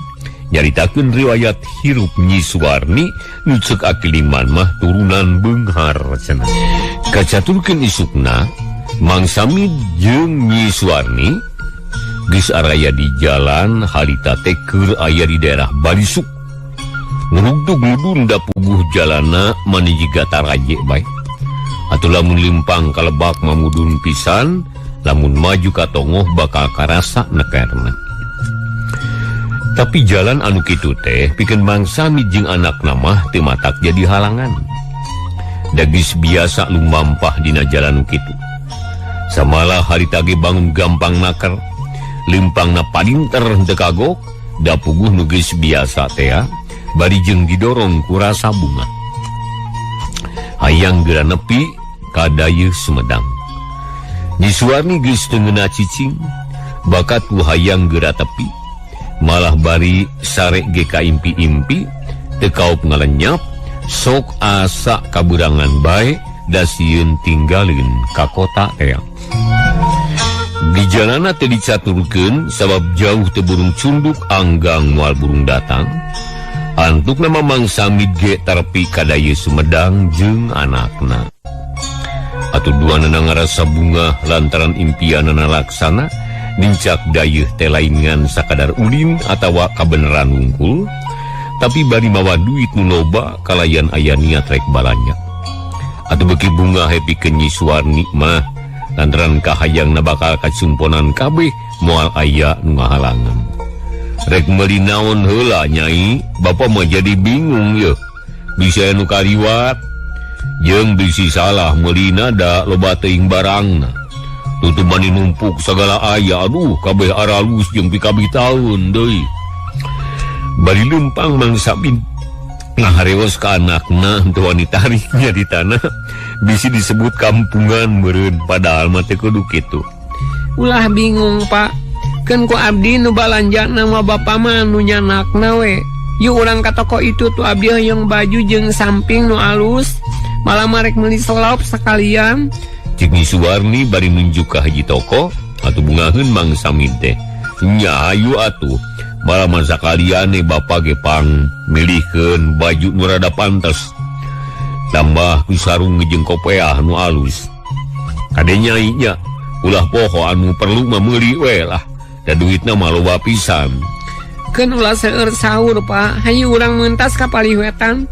nyaritakeun riwayat hirup Nyi Suwarni nu ceuk Aki Liman mah turunan beunghar cenah. Kacaturkeun isukna Mang Samid jeung Nyi Suwarni geus araya di jalan harita teh keur aya di daerah Balisuk. Ngrugdug mudun da puguh jalana mani jiga taraje bae. Atuh lamun limpang kalebak mamudun pisan, lamun maju ka tongoh bakal karasa nekerna. Tapi jalan anu kitu teh pikeun Mang Samid jeung anakna mah teu matak jadi halangan. Da geus biasa lumampah dina jalan kitu. Samalah harita ge bangun gampang naker, lempangna palinter henteu kagok, da puguh nu geus biasa teh bari jeung didorong ku rasa bunga. Hayang geura nepi ka dayeuh Sumedang. Nyi Suwarni geus teu ngeunah cicing, bakat ku hayang geura tepi. Malah bari sare ge ka impi-impi, teu kaop ngalenyap, sok asa kaburangan bae da sieun tinggalin ka kota teh. Di jalana teh dicaturkeun sabab jauh teu burung cunduk anggang moal burung datang. Antukna Mang Samid ge tarpi ka dayeuh Sumedang jeung anakna. Atuh duanana ngarasa bungah lantaran impianana laksana, nincak dayeuh teh lain ngan sakadar ulin atawa kabeneran wungkul, tapi bari mawa duit nu loba kalayan aya niat rek balanya. Atuh beuki bungah pikeun Nyi Suwarni mah lantaran kahayangna bakal kacumponan kabeh moal aya nu ngahalangan. Rek meuli naon heula Nyai, Bapak mah jadi bingung yeuh. Bisa nu kaliwat jeung bisi salah meulina da loba teuing barangna. Tutup mani numpuk sagala aya, aduh kabeh aralus jeung pikabitaeun deui. Bari leumpang Mang Samin ngaharewos ka anakna henteu wani tariknya di tanah bisi disebut kampungan meureun padahal mah teu kudu kitu. Ulah bingung Pak, keun ku abdi nu balanjana mah bapa mah nu nyanakna we. Yuk urang ka toko itu tuh abdi hoyong baju jeung samping nu alus, malah marek meuli selop sekalian. Cik Nyi Suwarni bari nunjuk ka hiji toko atuh bungaheun Mang Samin teh. Nya hayu atuh. Malah masa kalian bapak gepang milihkeun baju nu rada pantes tambah ku sarung jeung kopeah nu alus. Kade nyai nya ulah poho anu perlu mah meuli we lah da duitna mah loba pisan. Keun ulah seueur sahur Pak, hayu urang mentas ka paliwetan.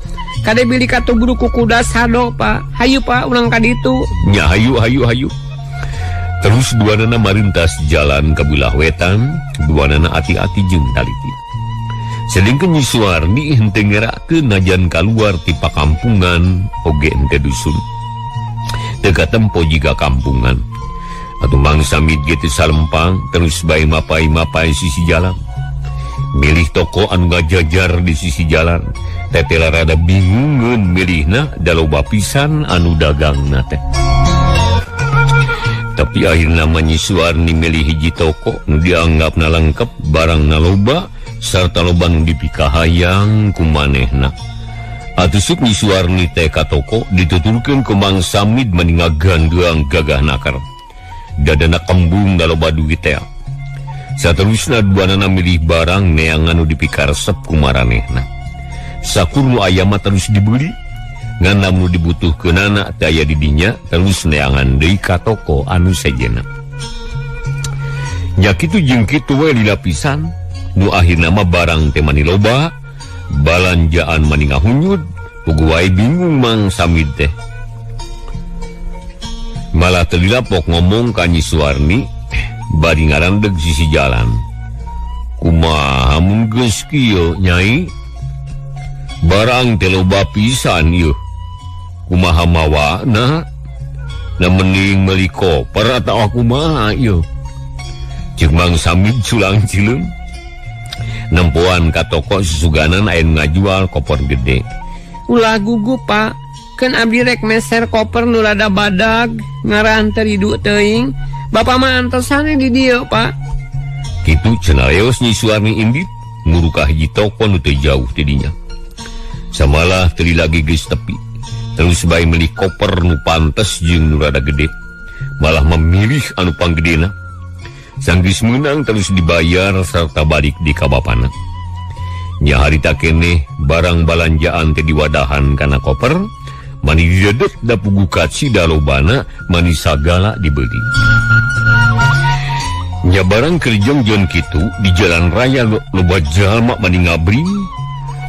Kade bili katuburu ku kuda sado Pak, hayu Pak urang ka ditu. Nya hayu hayu hayu. Terus dua nana marintas jalan ke belah wetan, dua nana ati-ati jeung taliti. Sedengkeun Nyi Suwarni henteu ngerakeun najan kaluar ti pakampungan oge henteu dusun. Teu katempo jiga kampungan. Atuh Mang Samid ge teu salempang terus bae mapai-mapai sisi jalan. Milih toko anu ngajajar di sisi jalan. Tetela rada bingungeun milihna da loba pisan anu dagangna teh. Tapi akhirna mah Nyi Suwarni milih hiji toko nu dianggapna lengkap barangna loba sarta loba nu dipikahayang ku manehna. Atuh sup Nyi Suwarni teh ka toko dituturkeun ku Mang Samid mani ngagandeuang gagah nakar. Dadana kembung da loba duit teh. Saterusna duanana milih barang neangan nu dipikaresep ku maranehna. Sakur nu aya mah terus dibeli. Ngan lamun dibutuhkeunana teu aya di dinya terus neangan deui ka toko anu sejenna. Nya kitu jeung kitu we lila pisan nu akhirna mah barang teh mani loba, balanjaan mani ngahunyud, puguh wae bingung Mang Samid teh. Malah teu dilapok ngomong ka Nyi Suwarni bari ngarandeg sisi jalan. Kumaha mun geus kieu Nyai? Barang teh loba pisan ieu. Kumaha mawana? Na mending meuli koper atawa kumaha ieu? Ceuk Mang Samid culang cileung. Nempoan ka toko susuganan aya nu ngajual koper gede. Ulah gugup Pak, keun abdi rek meser koper nu rada badag, ngaran teu ridu teuing. Bapak mah antosan di dieu Pak. Kitu cenah leos Nyi Suwarni indit murukah hiji toko nu teu jauh ti dinya. Samalah teu lagi geus tepi. Terus bae meuli koper nu pantes jeung nu rada gede. Malah memilih anu panggedena. Sanggeus meunang terus dibayar serta balik di ka bapana. Nya harita keneh barang balanjaan teh diwadahan kana koper, mani didedet da puguh kacida lobana, mani sagala dibeli. Nya barang keur jongjon kitu di jalan raya loba jalma mani ngabring.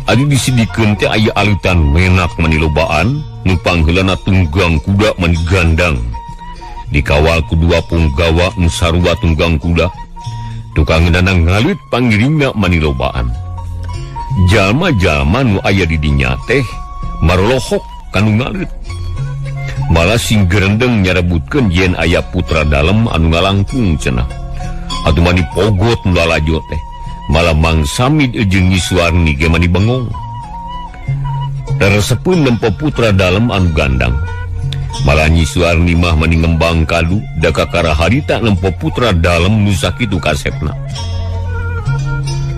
Adi disidikeun teh aya alutan menak mani lobaan, nu pangheulana tunggang kuda mani gandang. Dikawal ku dua punggawa nu sarua tunggang kuda. Tukang ngeunana ngalut pangiringna mani lobaan. Jalma-jalma nu aya di dinya teh marolohok kanu ngalut. Malah sing gerendeng nyarebutkeun yen aya putra dalem anu ngalangkung cenah. Atuh mani pogot nu lalajo teh. Malah Mang Samid jeung Nyi Suwarni ge mani bengong. Teresepun nempo putra dalem anu gandang. Malah Nyi Suwarni mah mani ngembang kadu da kakara harita nempo putra dalem nu sakitu kasepna.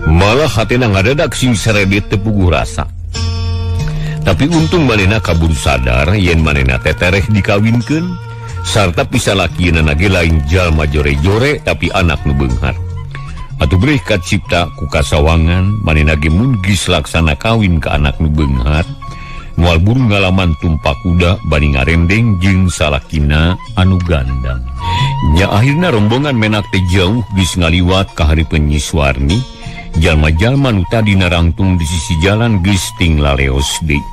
Malah hatena ngadadak sing seredet teu puguh rasa. Tapi untung manehna kaburu sadar yen manehna teh tereh dikawinkeun sarta pisalakieunana ge lain jalma jore-jore tapi anak nu beunghar. Atuh breh kacipta ku kasawangan manehna ge mun geus laksana kawin ka anak nu beunghar moal buru ngalaman tumpak kuda bari ngarendeng jeung salakina anu gandang. Nya akhirna rombongan menak teh jauh geus ngaliwat ka hareupeun Nyi Suwarni. Jalma-jalma nu tadi narangtung di sisi jalan geus ting laleos deui.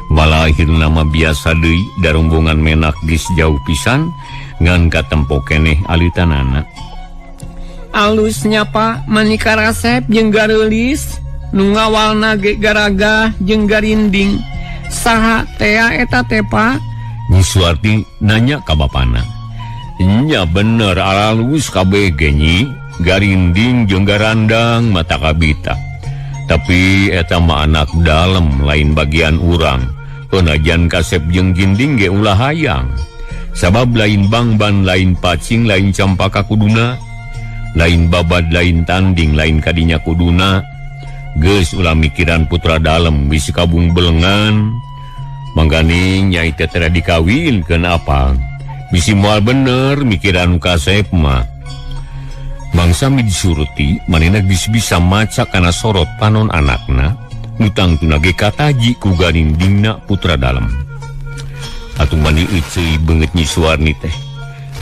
Malah akhirna mah biasa deui da rombongan menak geus jauh pisan ngan katempo keneh alitanana. Alus nya Pak manika rasep jeung gareulis nu ngawalna ge garagah jeung garinding. Saha tea eta teh Pak? Nyi Suwarti nanya ka bapana. Nya bener alus kabeh ge Nyi, garinding jeung garandang mata kabita. Tapi eta mah anak dalem lain bagian urang. Penajan kasep jeung ginding ge ulah hayang. Sabab lain bangban, lain pacing, lain campaka kuduna, lain babad, lain tanding, lain kadinya kuduna. Geus ulah mikiran putra dalem wis kabung belengan. Mangganing nyai teh tera dikawinkeun apa? Bisi moal bener mikiran kasep mah. Mangsa disuruti manehna geus bisa maca kana sorot panon anakna, nu tangtuna ge kataji ku garindingna putra dalem. Atuh mani euceuy beungeut Nyi Suwarni teh.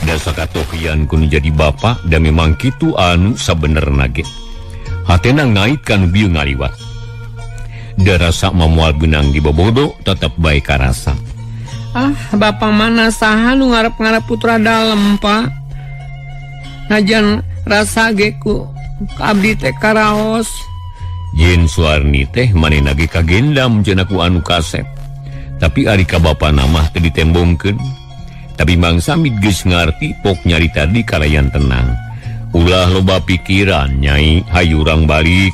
Dasa katohian ku nu jadi bapa da memang kitu anu sabenerna ge. Hatena ngait ka nu bieu ngaliwat. Darasa mamoal beunang dibobodo tetep bae karasa. Ah, bapa mana saha nu ngarep-ngarep putra dalem, Pak? Najan rasa ge ku abdi teh karaos. Yen Suwarni teh manehna ge kagendam cenah ku anu kasep. Tapi ari ka bapana mah teu ditembongkeun. Tapi Mang Samid geus ngarti pok nyarita di kalayan tenang. Ulah loba pikiran nyai, hayu urang balik.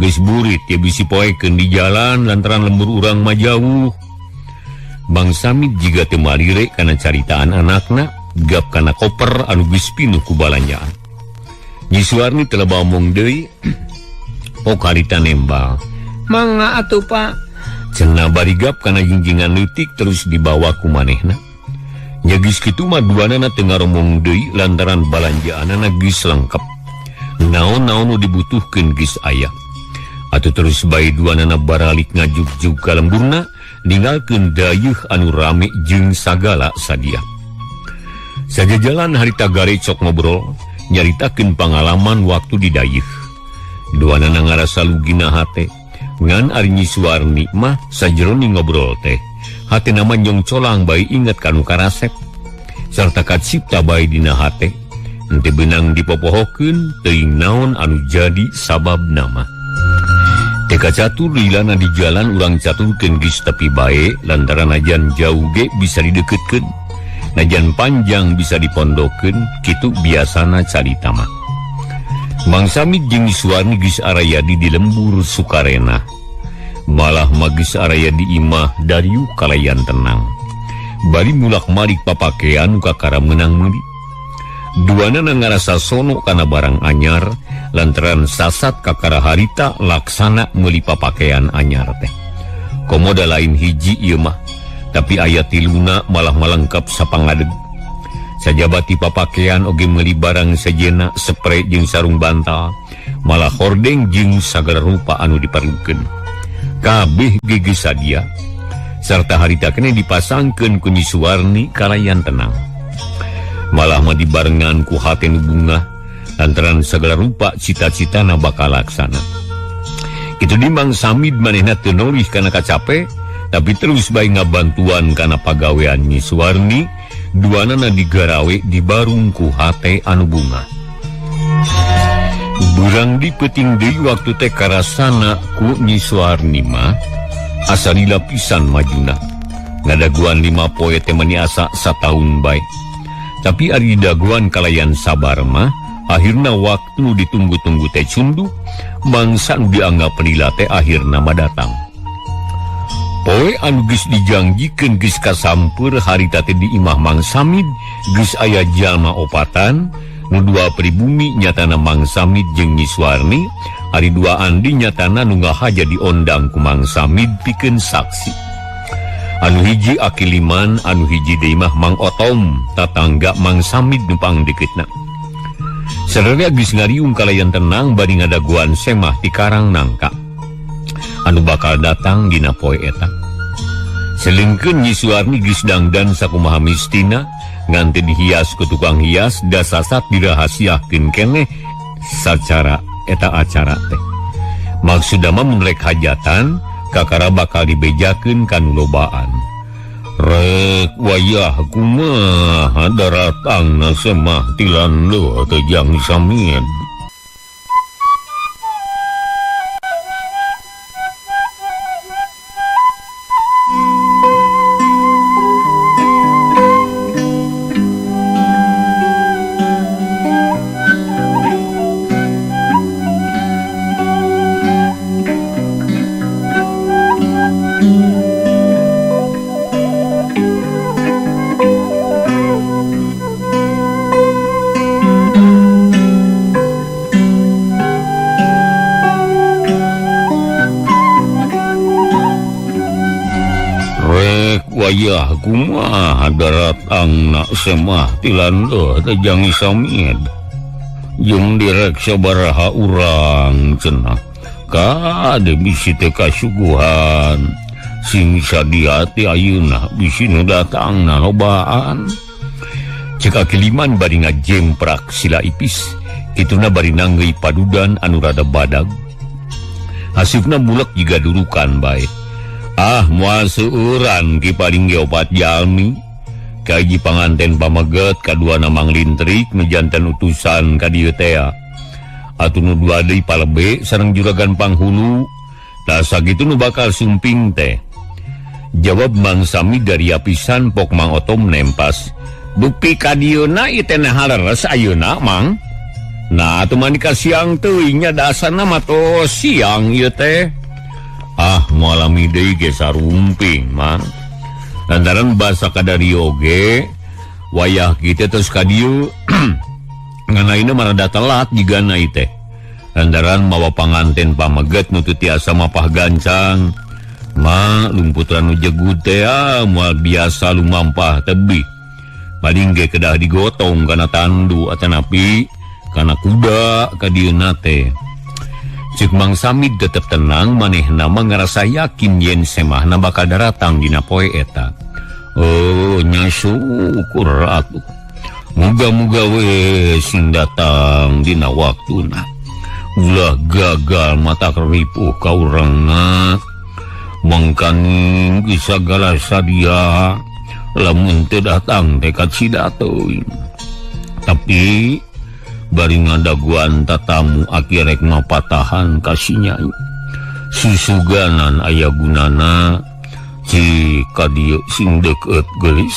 Geus burit ya bisi poekeun di jalan lantaran lembur urang mah jauh. Mang Samid jiga teu malire kana caritaan anakna, gap kana koper anu geus pinuh ku balanjaan. Nyi Suwarni teu loba omong deui, pok harita nembal. Mangga atuh Pak. Cenah bari gap kana jingjingan leutik terus dibawa ku manehna. Nya geus kitu mah duanana teu ngaromong deui lantaran balanjaanana geus lengkap. Naon-naon nu dibutuhkeun geus aya. Atuh terus bae duanana baralik ngajugjug ka lemburna, ninggalkeun dayeuh anu rame jeung sagala sadia. Sajajalan harita garecok ngobrol, nyaritakeun pangalaman waktu di dayeuh. Duanana ngarasa lugina hate. Ngan ari Nyi Suwarni mah sajeroni ngobrol teh, hatena mah nyong colang bae inget ka nu karasep sarta kacipta bae dina hate. Henteu beunang dipopohokeun teuing naon anu jadi sabab nama. Teu kacatur lilana di jalan urang caturkeun geus tepi bae lantaran najan jauh ge bisa dideukeutkeun, najan panjang bisa dipondokeun, kitu biasana carita mah. Mang Samid jeung Nyi Suwarni geus araya di lembur Sukarena. Malah magis araya di imah dariuh kalayan tenang. Bari mulak-malik papakean nu kakara meunang meuli. Duanana ngarasa sono kana barang anyar lantaran sasat kakara harita laksana meuli papakean anyar teh. Komoda lain hiji ieu mah, tapi aya tiluna malah malengkap sapangadeg. Sajabati papakean oge meuli barang sejena, spray jeung sarung bantal, malah hordeng jeung sagala rupa anu diperlukeun. Kabeh gege sadia sarta harita keneh dipasangkeun ku Nyi Suwarni kalayan tenang. Malah mah dibarengan ku hate nu bungah lantaran sagala rupa cita-citana bakal laksana. Kitu di Mang Samid manehna teu nolih kana kacape, tapi terus bae ngabantuan kana pagawean Nyi Suwarni. Duanana digarawe dibarung ku hate anu bunga. Burang di peuting deui waktu teh karasana ku Nyi Suwarni mah asa lila pisan majuna. Ngadaguan 5 poe teh meni asa sataun bae. Tapi ari daguan kalayan sabar mah akhirna waktu ditunggu-tunggu teh cundu, mangsa nu dianggap lila teh akhirna mah datang. Poe anu geus dijangjikeun geus kasampeur harita teh di imah Mang Samid geus aya jalma opatan, nu dua pribumi nyatana Mang Samid jeung Nyi Suwarni, ari dua andi nyatana nu ngahaja diondang ku Mang Samid pikeun saksi. Anu hiji Akiliman, anu hiji deui mah Mang Otom, tatangga Mang Samid nu pangdekeutna. Sararea geus ngariung kalayan tenang bari ngadaguan semah ti Karang Nangka anu bakal datang dina poe eta. Selengkeun Nyi Suwarni geus dangdan sakumaha mistina, ngan teu dihias ku tukang hias da sasat dirahasiakeun keneh sacara eta acara teh. Maksudna mah mun rek hajatan kakara bakal dibejakeun ka nu lobaan. Rek wayah kumaha daratangna semah ti lando teh jang Samid. Wayah kumaha daratangna semah tilandoh teh jang Samid. Jeung direk sabaraha urang cenah. Kade bisi teh kasuguhan. Sing sadia teh ayeuna bisi nu datangna lobaan. Cek Aki Liman bari ngajemprak sila ipis. Kituna bari nanggeuy padudan anu rada badag. Hasupna mulek jiga durukan bae. Ah moal seueuran ki paling ge opat jalmi. Kahiji panganten pameget, kaduana Mang Lintrik nu janten utusan ka dieu tea. Atuh nu dua deui palebe sareng juragan panghulu. Tah sakitu nu bakal sumping teh. Jawab Mang Sami dari apisan pok Mang Otom nempas. Dupi ka dieuna ieu teh nah leres ayeuna Mang. Nah atuh mah dikasiang teuing nya dasarna mah tos siang ieu teh. Ah moal lami deui ge sarumping Mang. Lantaran basa kadario ge wayah kitu terus ka dieu nganaina mah rada telat jigana ieu teh. Lantaran mawa panganten pameget nu teu tiasa mapah gancang. Ma lumputan nu jegud teh moal biasa lumampah tebih. Paling ge kedah digotong kana tandu atanapi kana kuda ka dieuna teh. Cek Mang Samid tetep tenang manehna mah ngarasa yakin yen semahna bakal daratang dina poe eta. Oh nya syukur atuh. Muga-muga we sing datang dina waktuna. Ulah gagal mata ripuh ka urangna. Mangkan sagala sadia lamun teu datang teh kacida teuing. Tapi bari ngadaguan tatamu aki rek mapatahan ka si Nyai. Susuganan aya gunana ci ka dieu sing deukeut geulis.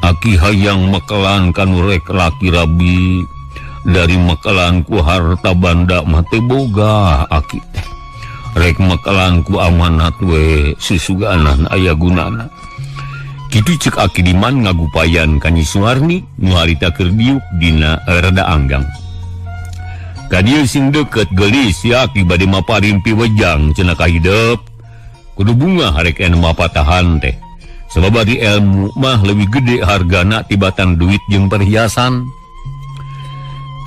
Aki hayang mekelan kanu rek laki rabi dari mekelan ku harta banda mah teu boga aki teh. Rek mekelan ku amanat we susuganan aya gunana. Kitu cek Aki Liman ngagupayan ka Nyi Suwarni nu harita keur diuk dina rada anggang. Ka dieu sing deukeut geulis ya aki bade maparin piwejang cenah kahidep. Kudu bunga harek anu mapatahan teh. Sabab ari ilmu mah leuwih gede hargana tibatan duit jeung perhiasan.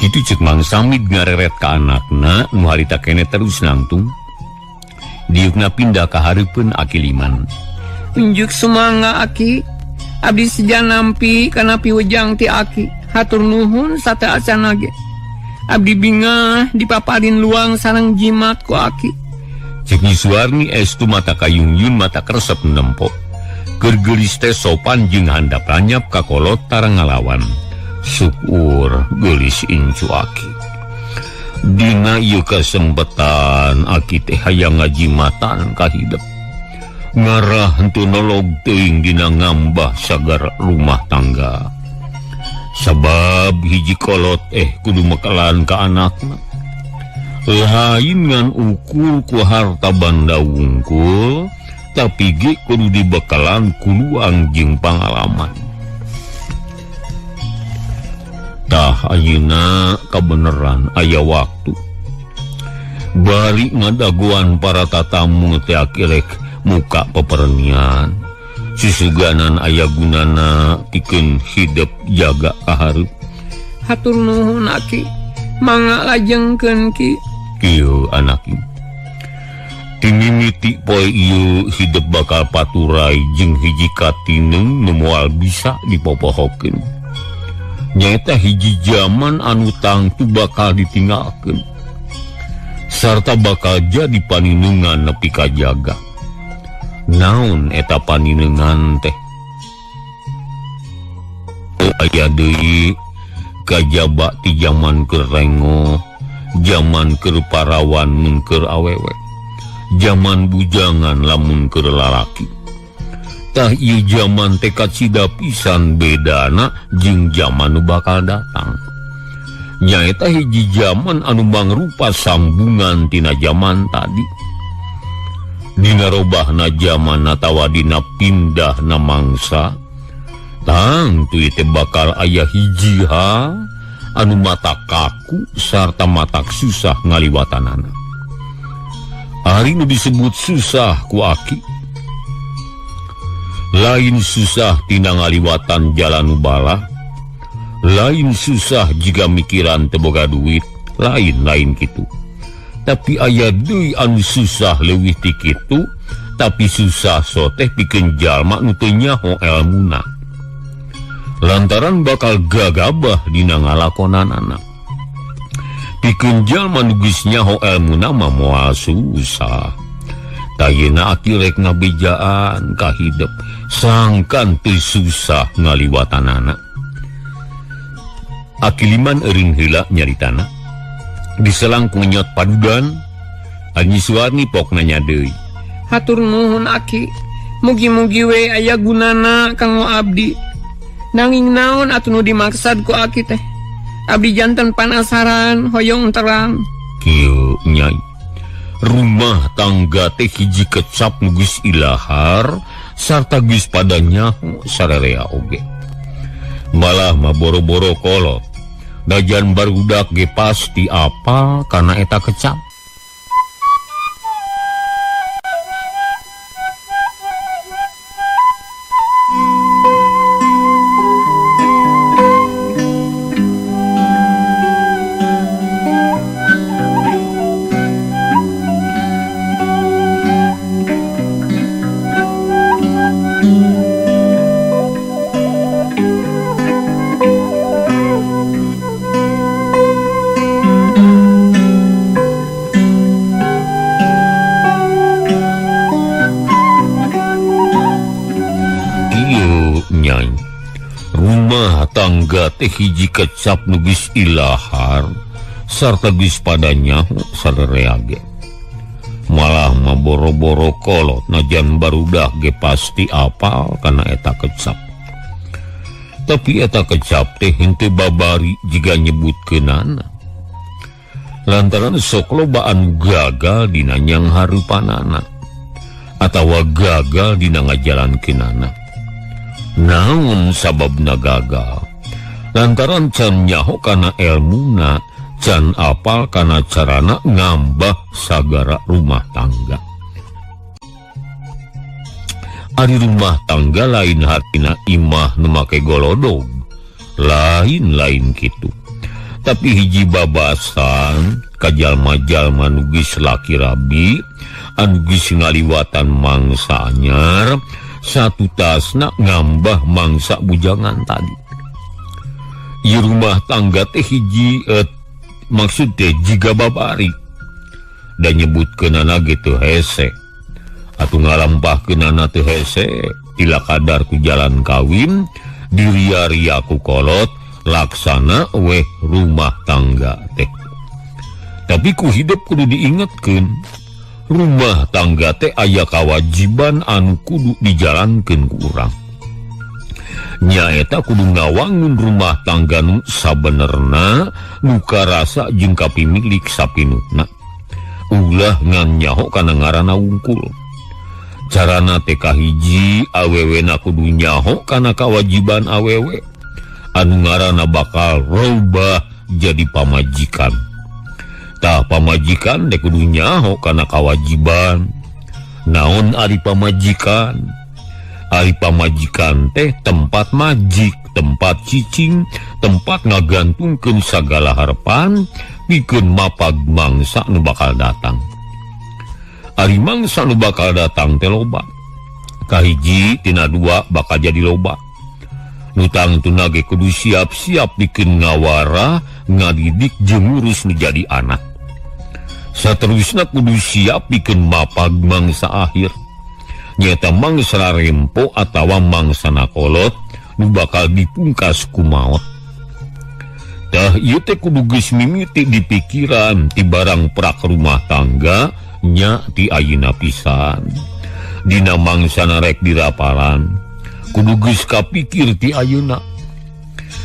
Kitu cek Mang Samid ngareret ka anakna nu harita keneh terus nangtung. Diukna pindah ka hareupeun Aki Liman. Unjuk sumangga aki, abdi seja nampi kana piwejang ti aki. Hatur nuhun sate acana ge. Abdi bingah dipaparin luang sareng jimat ku aki. Cek Nyi Suwarni estu mata kayungyun mata keresep nempo. Keur geulis teh sopan jeung handap ranyap ka kolot tara ngalawan. Syukur geulis incu aki. Dina ieu kasempetan aki teh hayang ngajimatan ka hidep. Ngarah henteu nolog teuing dina ngambah sagar rumah tangga. Sabab hiji kolot kudu mekalan ka anakna. Lain ngan ukur ku harta banda wungkul, tapi ge kudu dibekalan ku luang jeung pangalaman. Tah ayeuna kabeneran aya waktu. Bari ngadaguan para tatamu teh akirek muka pepernian. Susuganan aya gunana pikeun hidep jaga kahareup. Hatur nuhun aki, mangga lajengkeun ki. Kieu anak ieu. Timimiti poe ieu hidep bakal paturai jeung hiji katineng nu moal bisa dipopohokeun. Nyaeta hiji jaman anu tangtu bakal ditinggalkeun. Sarta bakal jadi paninengan nepi ka jaga. Naon eta paninengan teh? Aya deui kajaba ti jaman keur rengo, jaman keur parawan mun keur awewe, jaman bujangan lamun keur lalaki. Tah ieu jaman teh kacida pisan bedana jeung jaman nu bakal datang. Nyaeta hiji jaman anu mangrupa sambungan tina jaman tadi. Dina robahna jaman atawa dina pindahna mangsa, tangtu ieu teh bakal aya hiji hal anu mata kaku sarta matak susah ngaliwatanana. Ari nu disebut susah ku aki Lain susah tina ngaliwatan jalan nu balah, lain susah jika mikiran teu boga duit, lain-lain kitu. Tapi aya deui anu susah leuwih ti kitu, tapi susah soteh pikeun jalma nu teu nyaho elmuna. Lantaran bakal gagabah dina ngalakonanana. Pikeun jalma nu geus nyaho elmuna mah moal susah. Tayena aki rek ngabejaan ka hidep sangkan teu susah ngaliwatanana. Aki Liman eureun heula nyaritana. Diselang ku ngenyot padudan, Nyi Suwarni pok nanya deui. Hatur nuhun aki, mugi-mugi we aya gunana kanggo abdi. Nanging naon atuh nu dimaksad ku aki teh? Abdi janten panasaran hoyong terang. Kieu nyai. Rumah tangga teh hiji kecap nu geus ilahar sarta geus pada nyaho sararea oge. Malah mah boro-boro kolot. Dajan barudak ge pasti apal kana eta kecap. Rumah tangga teh hiji kecap nu geus ilahar sarta geus pada nyaho sararea ge. Malah mah boro-boro kolot najan barudak ge pasti apal kana eta kecap. Tapi eta kecap teh henteu babari jiga nyebutkeunana. Lantaran sok loba anu gagal dina nyanghareupanana atawa gagal dina ngajalankeunana. Naon sababna gagal? Lantaran can nyaho kana elmuna, can apal kana carana ngambah sagara rumah tangga. Ari rumah tangga lain hartina imah nu make golodog, lain-lain kitu. Tapi hiji babasan ka jalma-jalma nu geus laki rabi, anu geus ngaliwatan mangsa anyar, satu tasna ngambah mangsa bujangan tadi. Ieu rumah tangga teh hiji maksud teh jiga babari. Dan nyebutkeunana ge teu hese. Atuh ngalampahkeunana teu hese, tila kadar ku jalan kawin, diria-ria ku kolot, laksana weh rumah tangga teh. Tapi ku hidup kudu diingetkeun. Rumah tangga teh aya kawajiban anu kudu dijalankeun ku urang. Nyaeta kudu ngawangun rumah tangga nu sabenerna nu karasa jeung kapimilik sapinuhna. Ulah ngan nyaho kana ngaranna wungkul. Carana teh kahiji awewena kudu nyaho kana kawajiban awewe anu ngaranna bakal robah jadi pamajikan. Tah pamajikan teh kudu nyaho kana kawajiban. Naon ari pamajikan? Ari pamajikan teh tempat majik, tempat cicing, tempat ngagantungkeun sagala harepan pikeun mapag mangsa nu bakal datang. Ari mangsa nu bakal datang teh loba. Kahiji tina dua bakal jadi loba. Nu tangtuna ge kudu siap-siap pikeun ngawara, ngadidik jeung ngurus nu jadi anak. Saterusna kudu siap pikeun mapag mangsa akhir. Nyata mangsa rempo atawa mangsa nakolot nu bakal dipungkas ku maot. Tah ieu teh kudu geus mimiti di pikiran ti barang prak rumah tangga nya ti ayeuna pisan. Dina mangsana rek dirapalan kudu geus kapikir ti ayeuna.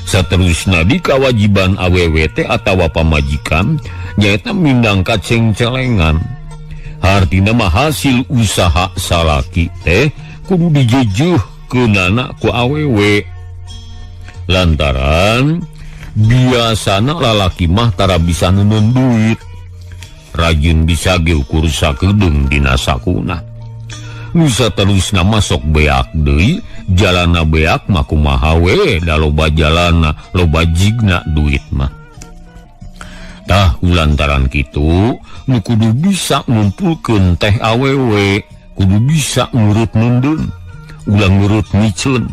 Saterusna di kawajiban awewe teh atawa pamajikan nyaeta mindang kacengcelengan. Hartina mah hasil usaha salaki teh kudu dijejuh keunana ku awewe. Lantaran biasana lalaki mah tara bisa neundeun duit. Rajin bisa ge ukur sakedeung dina sakuna. Nu saterusna masuk beak deui, jalana beak mah kumaha we, da loba jalana, loba jigna duit mah. Tah lantaran kitu nu kudu bisa ngumpulkeun teh awewe, kudu bisa ngurut mundeun, ulah ngurut miceun.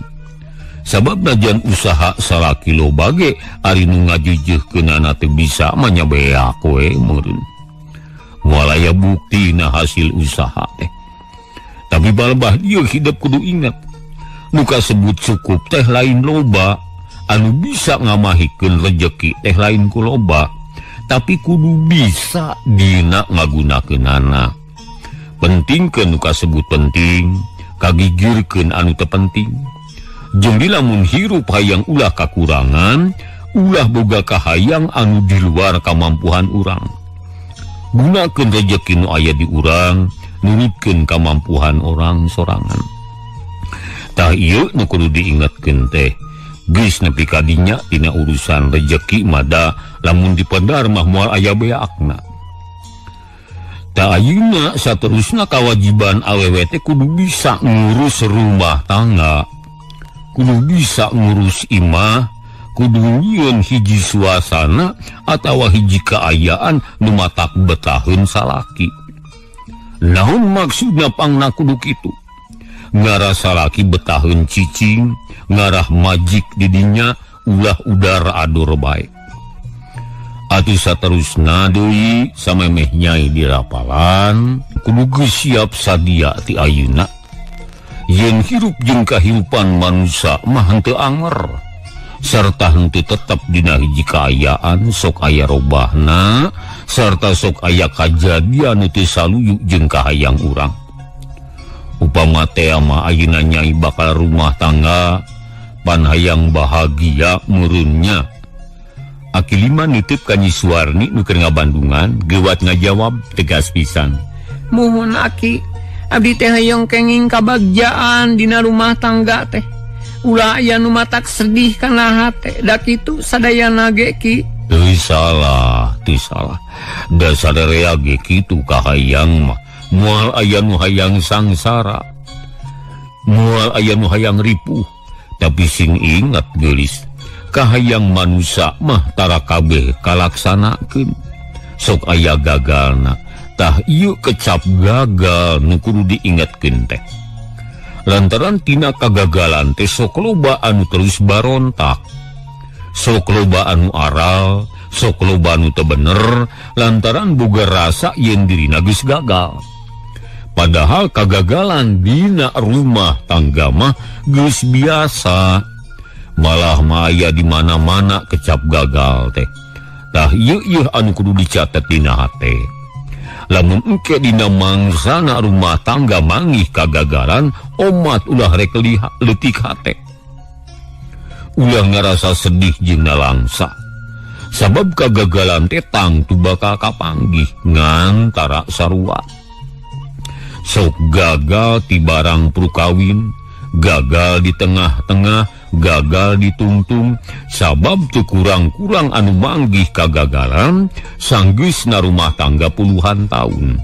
Sabab najan usaha salaki loba ge ari nu ngajujeuhkeunana teu bisa mah nya beak we meureun. Moal aya buktina hasil usaha teh. Tapi balbah ieu hidup kudu ingat. Nu kasebut cukup teh lain loba, anu bisa ngamahikeun rejeki teh lain ku loba, tapi kudu bisa dina ngagunakeunana. Pentingkeun nu kasebut penting, kagigirkeun anu teu penting. Jeung lamun hirup hayang ulah kakurangan, ulah boga kahayang anu di luar kamampuhan urang. Gunakeun rejeki nu aya di urang, nurutkeun kamampuhan orang sorangan. Tah ieu nu kudu diingetkeun teh. Geus nepi ka dinya tina urusan rejeki mada lamun dipedar mah moal aya beakna. Tah ayeuna saterusna kawajiban awewe teh kudu bisa ngurus rumah tangga, kudu bisa ngurus imah, kudu nyieun hiji suasana atawa hiji kaayaan nu matak betaheun salaki. Naon maksudna pangna kudu kitu? Ngarah salaki betaheun cicing, ngarah majik didinya ulah udara adur bae. Atuh saterusna deui samemeh nyai dirapalan, kudu geus siap sadia ti ayeuna. Yen hirup jeung kahirupan manusia mah henteu anger, sarta henteu tetep dina hiji kaayaan, sok aya robahna, sarta sok aya kajadian nu teu saluyu jeung kahayang urang. Upama teh mah ayeuna nyai bakal rumah tangga pan hayang bahagia meureunnya. Aki Lima nitip ka Nyi Suwarni nu keur ngabandungan, geuwat ngajawab tegas pisan. Muhun aki, abdi teh hayang kenging kabagjaan dina rumah tangga teh. Ulah aya nu matak sedih kana hate, da kitu sadayana ge ki. Teu salah, teu salah. Da sadarea ge kitu kahayang mah. Moal aya nu hayang sangsara, moal aya nu hayang ripuh. Tapi sing ingat geulis, kahayang manusia mah tara kabeh kalaksanakeun. Sok aya gagalna. Tah ieu kecap gagal nu kudu diingatkeun teh. Lantaran tina kagagalan teh sok loba anu terus barontak, sok loba anu aral, sok loba anu teu bener, lantaran boga rasa yen dirina geus gagal. Padahal kagagalan dina rumah tangga mah geus biasa, malah maya di mana-mana kecap gagal teh. Tah ieu ieu anu kudu dicatet dina hate. Lamun engke dina mangsana rumah tangga manggih kagagalan, omat ulah rek leutik hate. Ulah ngarasa sedih jeung nalangsa. Sabab kagagalan teh tangtu bakal kapanggih ngan tara sarua. Sok gagal ti barang prukawin, gagal di tengah-tengah, gagal ditungtung, sabab teu kurang-kurang anu manggih kagagalan sanggeusna rumah tangga puluhan tahun.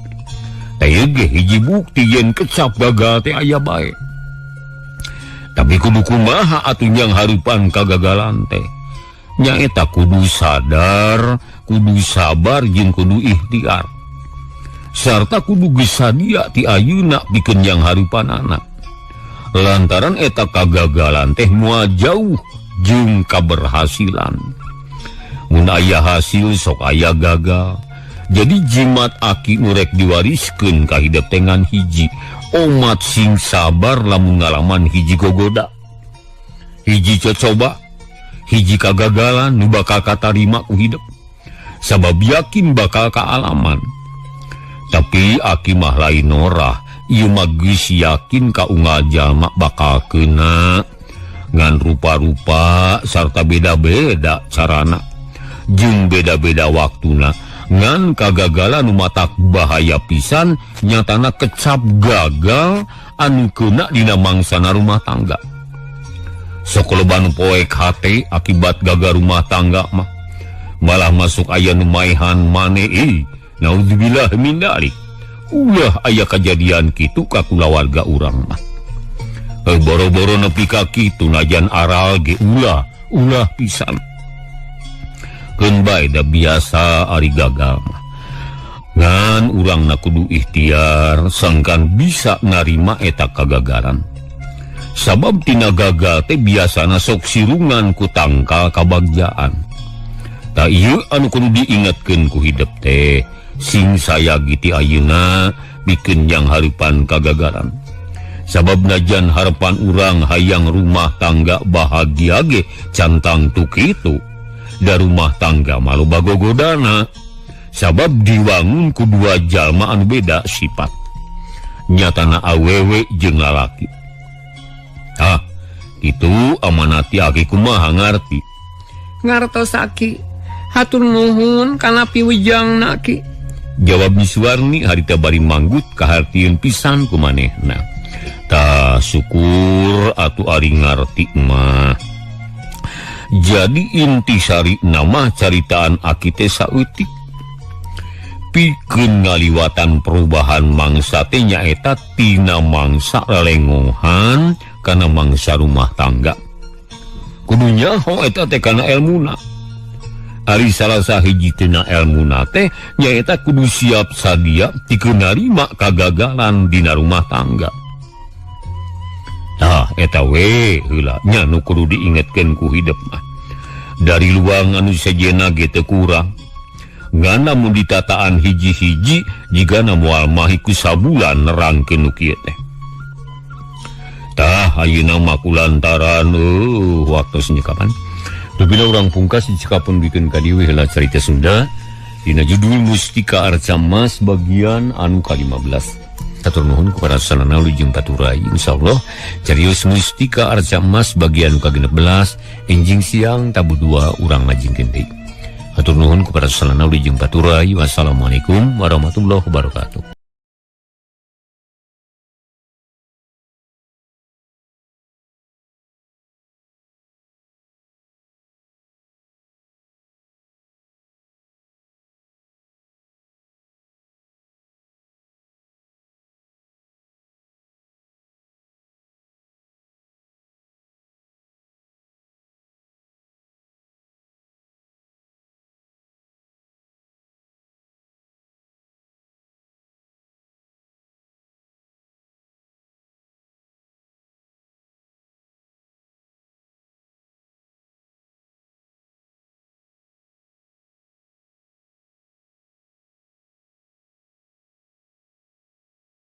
Teh ge hiji bukti yen kecap gagal teh aya bae. Tapi kudu kumaha atuh yang harupan kagagalan teh? Nyaeta kudu sadar, kudu sabar jeung kudu ikhtiar. Sarta kudu geus sadia ti ayeuna pikeun yang harupanana. Lantaran eta kagagalan teh moal jauh jeung kaberhasilan. Mun aya hasil sok aya gagal. Jadi jimat aki nu rek diwariskeun ka hidep teh ngan hiji. Omat sing sabar lamun ngalaman hiji gogoda, hiji cocoba, hiji kagagalan nu bakal katarima ku hidep. Sabab yakin bakal kaalaman. Tapi aki mah lain norah, ieu mah geus yakin ka unggal jalma bakal kena ngan rupa-rupa sarta beda-beda carana jeung beda-beda waktuna. Ngan kagagalan nu matak bahaya pisan nyatana kecap gagal anu keuna dina mangsana rumah tangga. Sok loba nu poek hate akibat gagal rumah tangga mah malah masuk aya nu maehan mane, naudzubillah min dzalik. Ulah aya kajadian kitu ka kulawarga urang mah. Boro-boro nepi ka kitu najan aral ge ulah, ulah pisan. Keun bae da biasa ari gagal mah. Ngan urang na kudu ikhtiar sangkan bisa narima eta kagagalan. Sabab tina gagal teh biasana sok sirungan ku tangkal kabagjaan. Ta ieu anu kudu diingatkeun ku hidep teh sing sayagi ti ayeuna bikeun jang hareupan kagagalan. Sabab najan harapan urang hayang rumah tangga bahagia ge can tangtu kitu. Da rumah tangga mah loba gogodana. Sabab diwangun ku dua jalma anu beda sifat. Nyatana awewe jeung lalaki. Ah, itu amanati aki kumaha ngarti. Ngartos aki. Hatur nuhun kana piwejangna ki. Jawab Nyi Suwarni harita bari manggut kahartieun pisan ku manehna. Tah syukur atuh ari ngarti mah. Jadi intisari nama caritaan aki teh saeutik. Pikeun ngaliwatan perubahan mangsa teh nyaeta tina mangsa lelengohan kana mangsa rumah tangga. Kudu nyaho eta teh kana elmuna. Ari salah sahiji tina elmuna teh nyaeta kudu siap sadia pikeun narima kagagalan dina rumah tangga. Tah eta we heula nya nu kudu diingetkeun ku hidep mah. Dari luang anu sejenna ge teu kurang. Ngan lamun ditataan hiji-hiji jigana moal mahi ku sabulan nerangkeun nu kieu teh. Tah ayeuna mah kulantaran waktu kapan. Bila urang pungkas dicekapun bikin ka dieu heula carita Sunda dina judul Mustika Arca Mas bagian anu ka-15. Hatur nuhun kepada sanana jeung paturai. Insyaallah carios Mustika Arca Mas bagian ka-16 enjing siang tabu 2 urang ngajingkeun deui. Hatur nuhun kepada sanana jeung paturai. Wassalamualaikum warahmatullahi wabarakatuh.